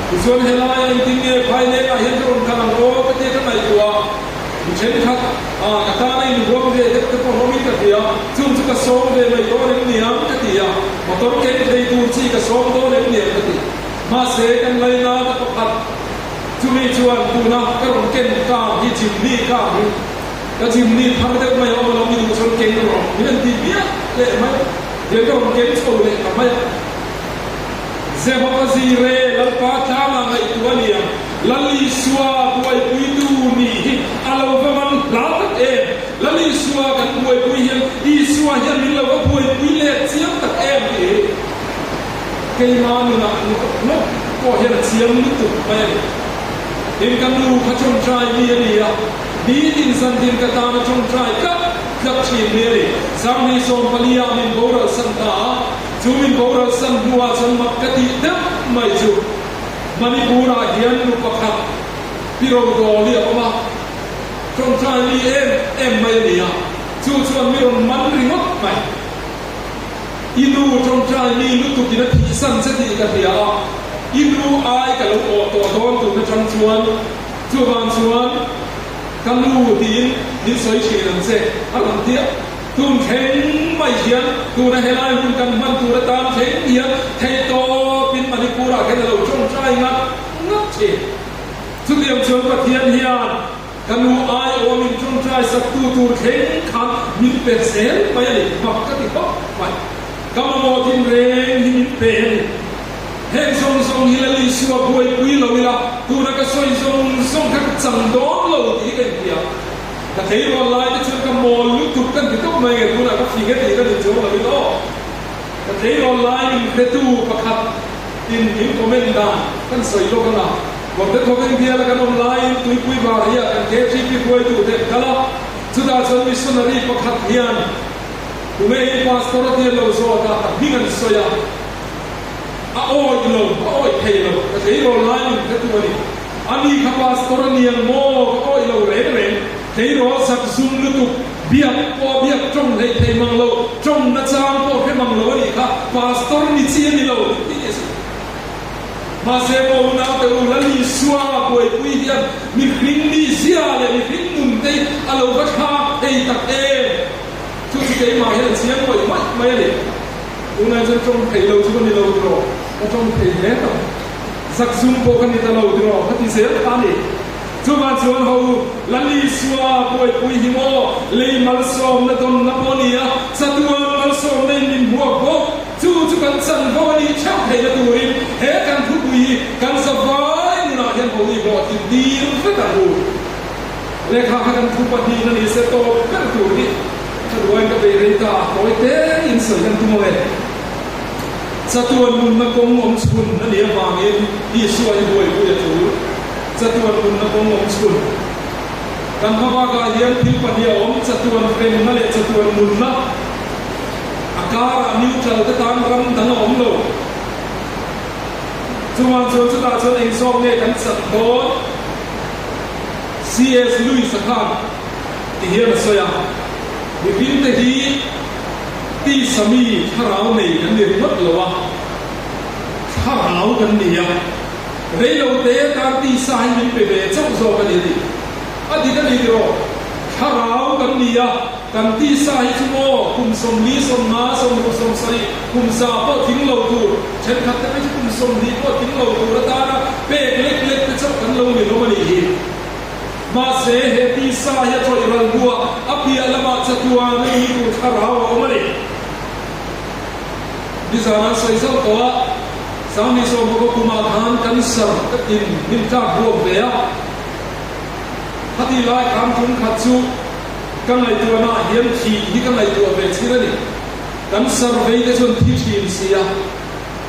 Tichuan helai a engtin nge Phaileng ah hian ka rawn kal ang aw ka tia ka ngaihtuah a. Mi thenkhat, Ah, ka tana inhuam ve deuh te pawh hlawmin ka hria, chung chu ka sawm ve mai dawn em niang? ka ti a, motor keng thei tur chi ka sawm dawn em niang? ka ti. Mahse, kan ngaina ta pakhat, chumi chuan tuna ka rawn ken car hi Jimny car hi ka Jimny thar deuh mai a awm alawm, i duh chuan keng rawh min an ti miah leh mai, tiang ka rawn keng chho leh ta mai a. Jehova Jireh, Lalpa tlangah ngaihtuah a niang. Lal Isua buaipuitu nih hi a lo va man hla tak em? Lal Isua kan buaipui hian Isua hian min lo va buaipui let chiang tak em tih hi keima nunah nawk pawh hian a chiang lutuk mai a ni. Tin, ka nu kha tawngtai mi a ni a, nitin zantin ka tana tawngtai tlat tlat thin mi a ni. Sanghnih 14 ah min boral san ta a, chu min boral san hnuah chuan mak ka tih deuh mai chu. Manipur-ah hian nu pakhat pi Rodawl hi a awm a, tawngtai mi em em mai a ni a, chu chuan mi rawn man ringawt mai. I nu tawngtai mi lutukin a thihsan che tih ka hria a, i nu ai ka lo awh tawh dawn tun atang chuan, chuvang chuan ka nu tiin min sawi thin ang che a rawn ti a. Tun thleng mai hian tuna helai hun kan hman tur atan thleng hian theihtawpin Manipur-ah khen a lo tawngtai ngat ngat thin. Chutiang chuan Pathian hian ka nu aiawmin tawngtai saktu tur thleng khan min pe zel mai a ni, mak ka ti khawp mai. Ka mamawh thin reng hi min pe a ni. Heng zawng zawng hi Lal Isua buaipui lo ila tuna ka sawi zawng zawng kha ka chang dawn lo tih hi ka inhria. Ka tleirawl lai te chuan ka mawl lutuk kan ti tawp mai nge tunah ka fing e tih ka nih chuang loin aw. Ka tleirawl lai in hretu pakhat in min comment dan kan sawi lawk anga Kawrte thawk India la kan awm laiin Tuipui Bari ah kan KTP hruaitu te an kal a, chutah chuan missionary pakhat hian tunge in pastor a tia lo zawt a ka hming an sawi a, a awih lo, a awih thei lo, ka tleirawl lai min hretu a ni. A ni kha pastor a ni ang maw? Ka awih lo reng reng. Tleirawl zak zum lutuk, biak pawh a biak tawng hleih thei mang lo, tawng na chang pawh hre mang lo a nih kha, pastor ni chi a ni lo tih ni a si. Mahse maw unaute u, Lal Isua buaipui hian mihring mizia leh mihring nun te hi a lo va thlak thei tak em? Chu chu keimah hian a chiang mawih mawih mai a ni. Tunah chuan tawng thei lo chu ka ni lo tiraw? Ka tawng thei hle tawh. Zakzum pawh ka ni ta lo tiraw? Ka ti zel kha a ni. Chuvang chuan ho u, Lal Isua buaipui hi maw lei malsawmna dawnna pawh a ni a, chatuan malsawmna in min hmuak bawk. Chu chu kan chanvo a nih theuh theihna turin he kan thupui hi kan zavai nunah hian ho i hlawhtlin tir vek ang u. Lehkha kha kan thu pahnihin a ni se tawp ber tur hi ka duain ka bei rei ta, tawi te in sawi kan tum ang e. Chatuan nunna kawng awm chhun a nih avangin Isua hi buaipui a tul. Chatuan nunna kawng awm chhun. Kan hmabakah hian thil pahnih a awm, chatuan hremna leh chatuan nunna. A karah neutral te tan ram dang a awm lo. Chuvang chuan chutah chuan eng zawk nge kan chak dawn? CS Lewis a khan ti hian a sawi a, Mihring te hi Tisa mi thlarau nei kan ni ringawt lo a, thlarau kan ni a. Reilo te tan tisa hi min pe ve chauh zawk a ni a ti. A dik a ni tiraw? Thlarau kan ni a, kan tisa hi chu maw kum 40, 50, 60, 70, kum 100 pawh tling lo tur, thenkhat te phei chu kum 20 pawh tling lo tur atana pek lek lek te chauh kan lo ni hlawm a nih hi. Mahse, he tisa hi a tawih ral hnuah a piah lamah chatuan a ni tur thlarau a awm a ni. Nizan an sawi zauh tawh a, 2016 kumah khan cancer in min tlak buak ve a. Khati lai khan tum khat chu ka ngaihtuahnaah hian thih hi ka ngaihtuah ve chhir a ni. Kan survey te chuan thi thin si a,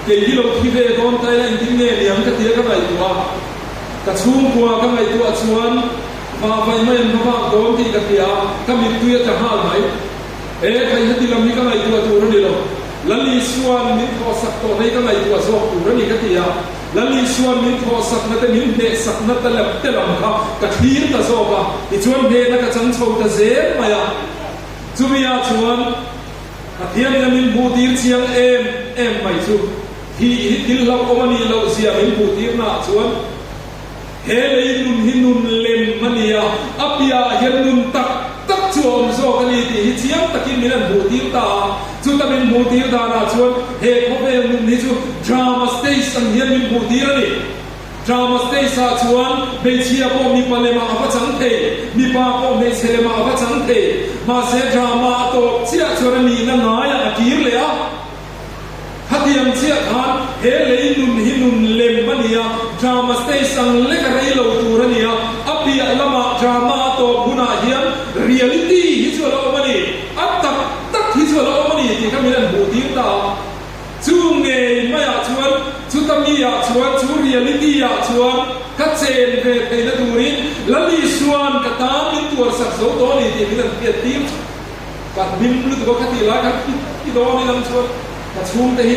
kei hi lo thi ve dawn ta ila engtin nge niang ka tia ka ngaihtuah a. Ka chhungkua ka ngaihtuah chuan vahvaih mai an hmabak dawn tih ka hria a, ka mittui a tla nghal mai. He khaihati lam hi ka ngaihtuah tur a ni lo. Lal Isua'n min thawhsak tawh hei ka ngaihtuah zawk tur a ni ka ti a. Lal Isua'n min thawhsakna te min hnehsakna ta lam te lam kha ka thlir ta zawk a, tichuan hnehna ka chang chho ta zel mai a. Chumi ah chuan Pathian ina min hmuhtir chiang em em mai chu thih hi thil hlauhawm a nih loh zia min hmuhtirna ah chuan He lei nun hi nun lem a ni a, a piahah hian nun tak tak chu a awm zawk a ni tih hi chiang takin min han hmuhtir ta a. Chuta min hmuhtir danah chuan he khawvel nun hi chu drama stage ang hian min hmuhtir a ni. Drama stage-ah chuan hmeichhia pawh mipa lemah a va chang thei, mipa pawh hmeichhe lemah a va chang thei. Mahse drama a tawp chiah chuan a nihna ngaiah a kir leh a. Khatiang chiah khan he lei nun hi nun lem a ni a, drama stage ang lek a rei lo tur a ni a, a piah lamah drama a tawp hunah hian reality hi chu a la awm a ni, a tak tak hi chu a la awm a ni tih kha min han hmuh tir ta a. Chu ngei maiah chuan, chuta mi ah chuan, chu reality ah chuan ka chen ve theihna turin Lal Isua'n ka tan min tuarsak zo tawh a ni tih min han hriat tir chu. Ka hlim lutuk a, ka tih lai khan i dawn i lam chuan ka chhungte hi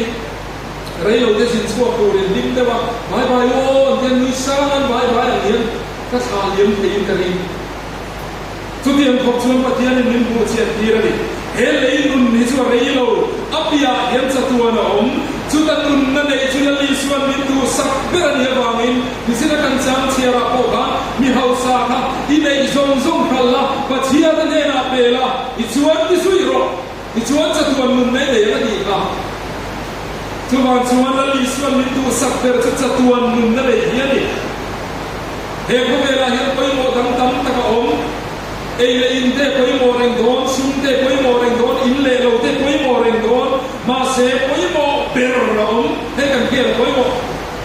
rei lo te zin chhuak turin hlim deuh a, bye bye u aw an tia nui sang an bye bye ang hian ka thlah liam theiin ka ring. Chutiang khawp chuan Pathianin min hmuh chian tir a ni. He lei nun hi chu a rei lo, a piah hian chatuan a awm. Chuta nunna neih chu Lal Isua'n min duhsak ber a nih avangin Mizira kan chang chhiarah pawh khan mi hausa kha i neih zawng zawng hralh la, Pathian a hnenah pe la, i chuan ti zui rawh, i chuan chatuan nun nei nei ang a tih kha. Chuvang chuan Lal Isua'n min duhsak ber chu chatuan nunna neih hi a ni. He khawvelah hian pawimawh dang tam tak a awm. Ei leh in te pawimawh reng dawn, sum te pawimawh reng dawn, in leh lo te pawimawh reng dawn, mahse pawimawh ber a awm. Hei kan hriat a pawimawh,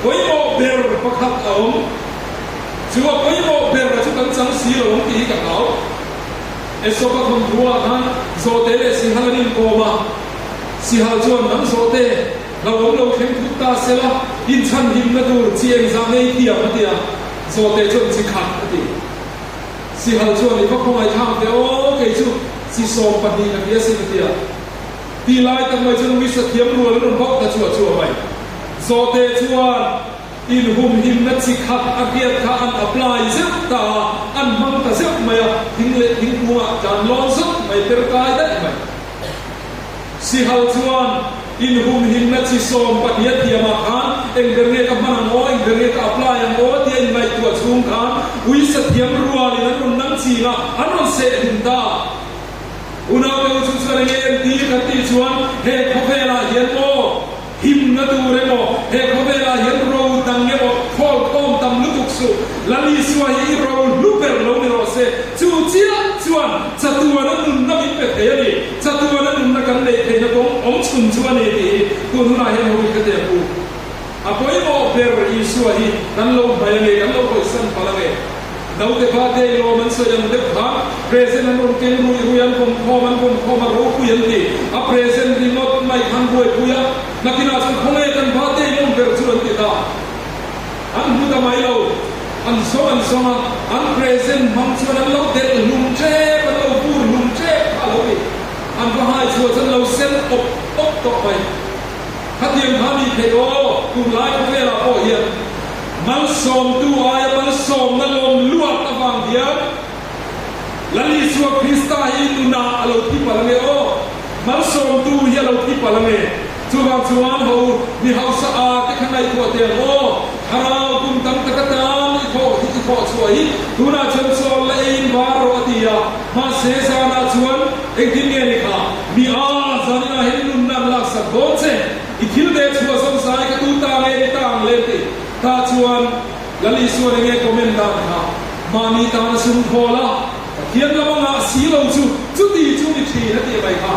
pawimawh ber pakhat a awm. Chu a pawimawh ber a chu kan chang si lo ang tih hi ka hlau. Esopa thawnthu-ah khan Zawhte leh Sihal an inkawm a, Sihal chuan nang Zawhte, hlauhawm lo thleng thut ta sela, inchhanhimna tur chi engzah ngei thiam a ti a, Zawhte chuan chi khat a ti. Sihal chuan i va khawngaih thlak ve aw, kei chu chi 12 ka ti asin a ti a. Ti lai tak mai chuan Wisa thiam rual an rawn bauh ta chuah chuah mai. Zawhte chuan inhumhimna chi khat a hriat kha an apply zeuh ta a, an hmang ta zeuh mai a, thing leh thingkungah tlan lawn zawk mai, per kai daih mai. Sihal chuan inhumhimna chi 12 a thiamah khan eng ber nge ka hman ang aw, eng ber nge ka apply ang aw tia inngaihtuah chhung khan uisa thiam rualin an rawn nang ching a, an rawn seh hlum ta. Unau deuh chu chuan enge entir kan tih chuan he khawvelah hian maw himna tur emaw, he khawvelah hian ro dang emaw khawl khawm tam lutuk suh, Lal Isua hi i ro hlu ber lo ni rawh se. Chu chiah chuan chatuana nunna min pe thei a ni. Chatuana nunna kan neih theihna kawng awm chhun chu a ni tih hi tun hunah hian ho hi ka ti ang u. A pawimawh ber Isua hi kan lo hmai ange, kan lo hawisan palh ange. Naute pa te i lawm an sawi ang deuh kha, present an rawn keng rui rui an vawm khawm an vawm khawm a ropui an ti. A present ringawt mai khan buaipui a, nakinah chuan khawnge kan pa te i lawm ber chu an ti ta. An hmu ta mai lo, an zawng an zawng a, an present hmang chuan an lo delh hlum tep, an lo vur hlum tep kha a lo ni. An va hai chhuah chuan lo sen awp awp tawh mai. Khatiang kha ni theih aw, tunlai khawvelah pawh hian malsawmtu aia malsawmna lawm luat avang hian Lal Isua Krista hi nunah a lo thi palh ange aw, malsawmtu hi a lo thi palh ange. Chuvang chuan ho mi hausa a te kha ngaihtuah teh ang aw. Thlarau kum tam tak atan i thawh hi i thawh chhuah hi tunah chuan chawl la eiin var rawh a ti a. Mahse zanah chuan engtin nge ni kha? Mi a, zaninah hian nunna an laksak dawn che. I thil ve chhuah zawng zai ka tu ta nge ni ta ang le ti ta chuan Lal Isuan enge comment dan kha? Mahni tana sum thawl a, Pathian lam a ngah si lo chu chuti chu ni thin a tih mai kha.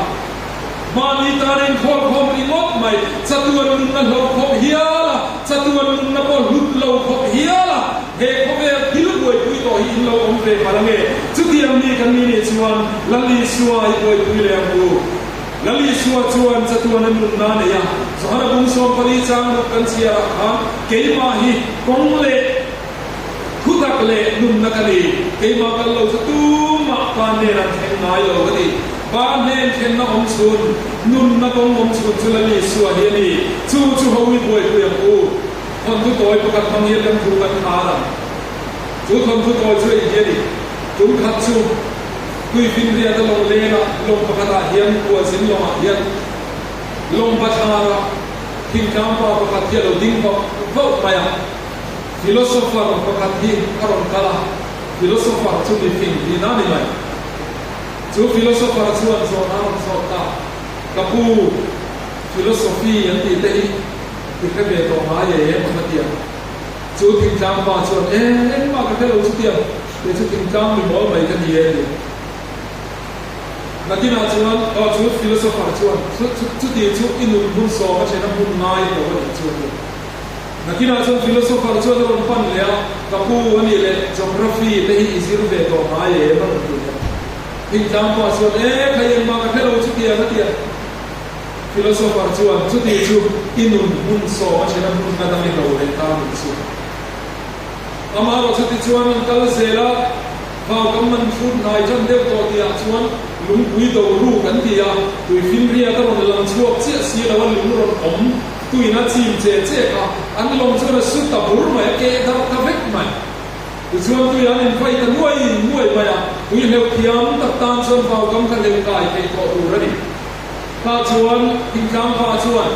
Mahni tana inkhawl khawm ringawt mai, chatuan nunna hlo khawp hial a, chatuan nunna pawh hlut lo khawp hial a, he khawvel thil buaipui tawh hi in lo awm ve palh ange. Chutiang mi kan ni nih chuan Lal Isua i buaipui leh ang u. Lal Isua chuan chatuana nunna a nei a, Johana bung 14 chang ruk kan chhiarah khan keimah hi kawng leh thutak leh nunna ka ni, keimah kal lo chu tumah pa hnen an thleng ngai lo ka ti. Pa hnen thlenna awm chhun, nunna kawng awm chhun chu Lal Isua hi a ni. Chu chu ho i buaipui ang u. Thawnthu tawi pakhat hmang hian kan thu kan khar ang. Chu thawnthu tawi chu ei hi a ni. Tum khat chu. Tuifinriata lawng lengah lawng pakhatah hian khualzin lawngah hian lawng bathlarah thingtlang pa pakhat hi a lo ding vauh vauh mai a. Philosopher pakhat hi a rawn kal a, philosopher chu mi fing tihna a ni mai. Chu philosopher chuan zawhna a rawn zawt ta, Ka pu, philosophy an tih te hi i hre ve tawh ngai em? a ti a. Chu thingtlang pa chuan, E, engmah ka hre lo chutiang. Kei chu thingtlang mi mawl mai ka ni e ti. Nakinah chuan aw chu philosopher chuan chu chu chuti chu i nun hmun sawm a then a hmun ngai lo a nih chu a ti. Nakinah chuan philosopher chuan a rawn pan leh a, ka pu a nih leh geography te hi i zir ve tawh ngai em a rawn ti leh a. Thingtlang pa chuan e khai engmah ka hre lo chutiang a ti a. Philosopher chuan chuti chu i nun hmun sawm a then a hmun nga dang i hlo leh ta a nih chu. Amaherawh chuti chuan an kal zel a, vau kan man hrut hnai tan deuh tawh tihah chuan lungpui do ruk an ti a, tuifinriat a rawn lang chhuak chiah si lo a lung rawn awm tuin a chim che che kha an lawng chuan a su ta bur mai a, keh darh ta vek mai. Tichuan tui an invai ta nuai nuai mai a, tui hleuh thiam tak tan chuan vau kam kha hleuh kai theih tawh tur a ni. Tah chuan thingtlang pa chuan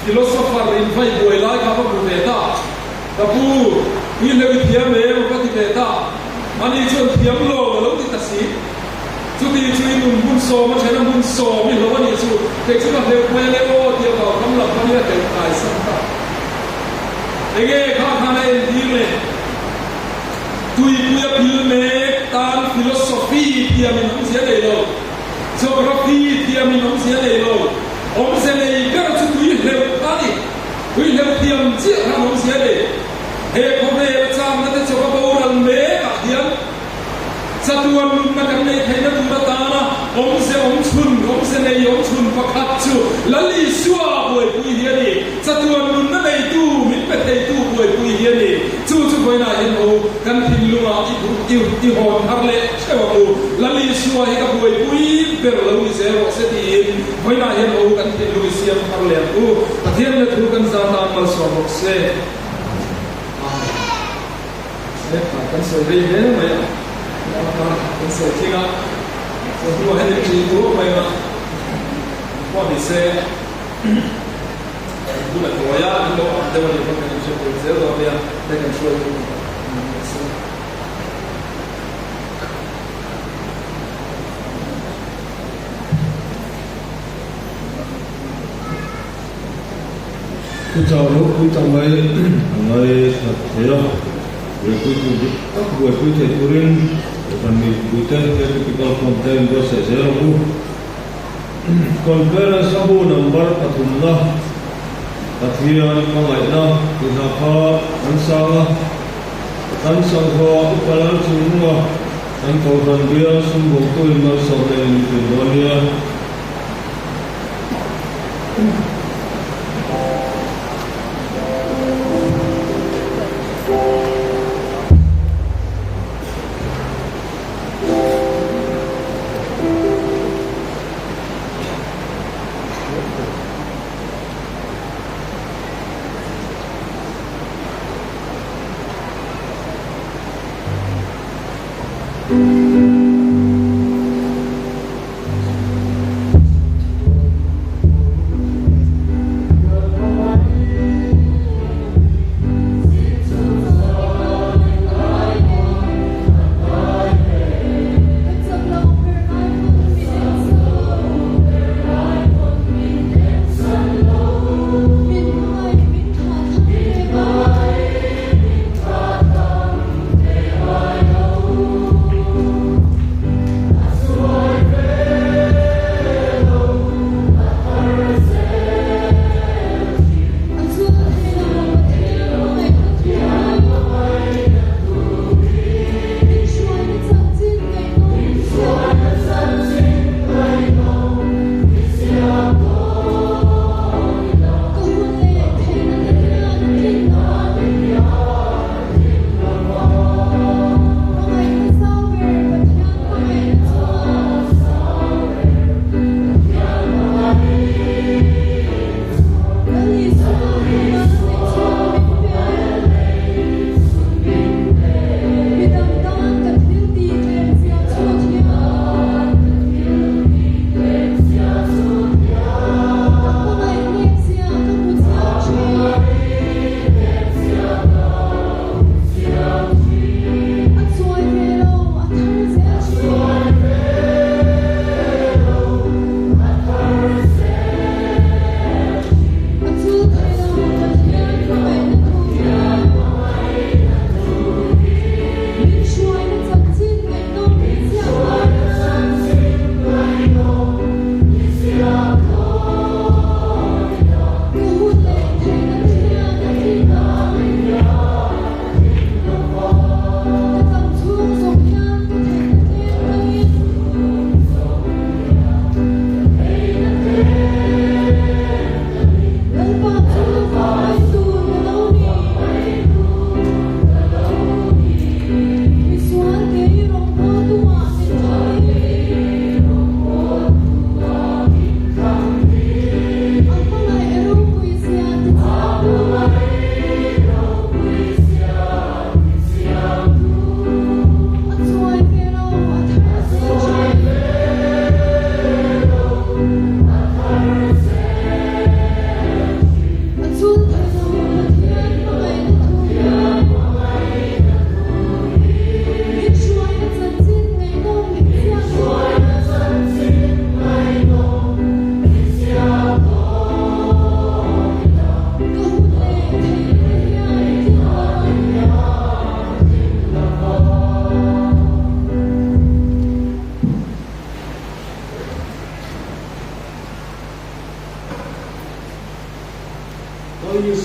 philosopher invai buai lai kha va hmu ve ta. Ka pu, tui hleuh i thiam em? ka ti ve ta. Ani chuan thiam lo a lo ti ta si. Chuti chu i nun hmun sawm a then a hmun sawm i hlo a nih chu. Kei chu ka hleuh mai ale aw ti a vau kam lam panin a hleuh kai san ta. Enge kha khan a entir le? Tuipui a pil mek tan philosophy thiamin awmzia nei lo. Geography thiamin awmzia nei lo. Awmze nei ber chu tui hleuh a ni. Puihleuh thiam chiah khan awmzia nei. He khawvel changna te chawp a boral mek ah hian chatuan nunna kan neih theihna tur atana awmze awm chhun, awmze nei awm chhun pakhat chu Lal Isua buaipui hi a ni. Chatuan nunna neitu, min pe theitu buaipui hi a ni. Chu chu vawiinah hian ho kan thinlungah i i hawn thar leh theuh ang u. Lal Isua hi ka buaipui ber lo ni zel rawh se tiin vawiinah hian ho kan thinlung i siam thar leh ang u. Pathian le thu kan zan tan malsawm rawh se. Amen. Hetah kan sawi rei hle mai a, tlangkar khat kan sawi tling a, chaw hnuah hian in ṭih duah mai ang a, pawh ni se kan bul a tawi a, an lo ang deuh a nih pawn kan inhre pui zel dawn nia, hei kan hruai thung a ni rawh se. Thuchau ropui tak mai a ngaihhlat thei a, buaipui tur dik tak buaipui thei turin Kohhran mipuite he typical form te inbuatsaih zel ang u. Conference a bu number pathumna Pathian hmangaihna tih hna kha an sang a, kan sanghaw upa lal chungnunga kan Kohhran bial sumdawngtu in malsawmna in min tum dawn nia.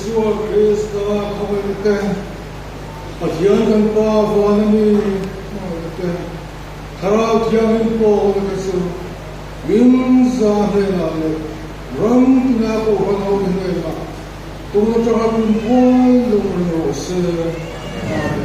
Isua Krista khawngaihna te, Pathian kan Pa vana mi hmangaihna te, Thlarau Thianghlim pawhna te chu in za hnenah leh ram tina Kohhran hote hnenah tun atanga kumkhuai lung reng rawh se. Amen.